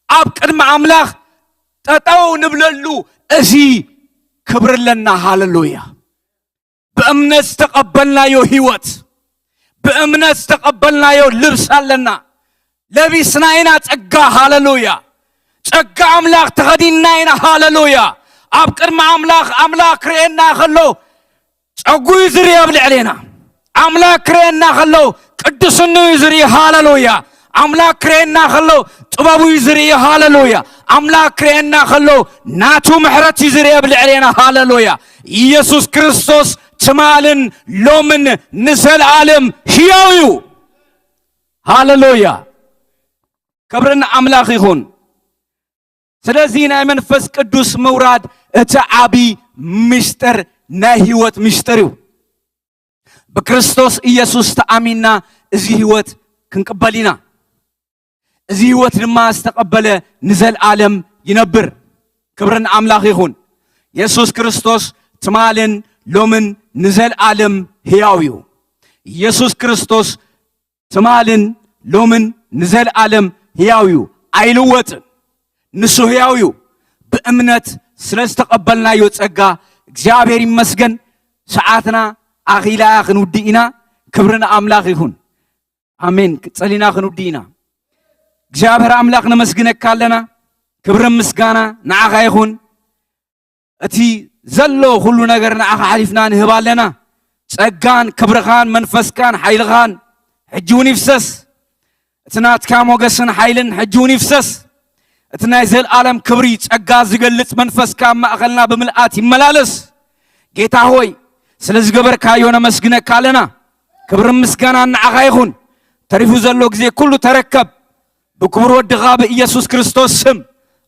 ኣብ ቅድሚ ኣምላኽ ጠጠው ንብለሉ እዚ ክብሪ ኣለና። ሃሌሉያ! ብእምነት ዝተቐበልናዮ ህይወት፣ ብእምነት ዝተቐበልናዮ ልብስ ኣለና። ለቢስና ኢና ጸጋ። ሃሌሉያ! ጸጋ ኣምላኽ ተኸዲንና ኢና። ሃሌሉያ! ኣብ ቅድሚ ኣምላኽ፣ ኣምላኽ ክርእየና ከሎ ጸጉ እዩ ዝርኢ ኣብ ልዕሌና። ኣምላክ ክርእየና ከሎ ቅድስኑ እዩ ዝርኢ። ሃለሉያ። ኣምላክ ክርእየና ከሎ ጥበቡ እዩ ዝርኢ። ሃለሉያ። ኣምላክ ክርእየና ከሎ ናቱ ምሕረት እዩ ዝርኢ ኣብ ልዕሌና። ሃለሉያ። ኢየሱስ ክርስቶስ ትማልን ሎምን ንዘለኣለም ሕያው እዩ። ሃለሉያ። ክብርን ኣምላኽ ይኹን። ስለዚ ናይ መንፈስ ቅዱስ ምውራድ እቲ ዓቢ ምስጢር ናይ ህይወት ምስጢር እዩ። ብክርስቶስ ኢየሱስ ተኣሚንና እዚ ህይወት ክንቅበል ኢና። እዚ ህይወት ድማ ዝተቐበለ ንዘለኣለም ይነብር። ክብርን ኣምላኽ ይኹን። የሱስ ክርስቶስ ትማልን ሎምን ንዘለኣለም ህያው እዩ። ኢየሱስ ክርስቶስ ትማልን ሎምን ንዘለኣለም ህያው እዩ፣ ኣይልወጥን። ንሱ ህያው እዩ። ብእምነት ስለ ዝተቐበልናዮ ጸጋ እግዚኣብሔር ይመስገን። ሰዓትና ኣኺላ ክንውድእ ኢና። ክብሪ ንኣምላኽ ይኹን። ኣሜን። ጸሊና ክንውድእ ኢና። እግዚኣብሔር ኣምላኽ ነመስግነካ ኣለና። ክብርን ምስጋና ንዓኻ ይኹን። እቲ ዘሎ ኩሉ ነገር ንዓኻ ሓሊፍና ንህብ ኣለና። ጸጋን ክብርኻን መንፈስካን ሓይልኻን ሕጂ እውን ይፍሰስ። እቲ ናትካ ሞገስን ሓይልን ሕጂ እውን ይፍሰስ። እቲ ናይ ዘለኣለም ክብሪ ጸጋ ዝገልጽ መንፈስካ ኣብ ማእኸልና ብምልኣት ይመላለስ። ጌታ ሆይ፣ ስለ ዝገበርካዮ ነመስግነካ ኣለና። ክብርን ምስጋናን ንዓኻ ይኹን። ተሪፉ ዘሎ ግዜ ኩሉ ተረከብ። ብክቡር ወድኻ ብኢየሱስ ክርስቶስ ስም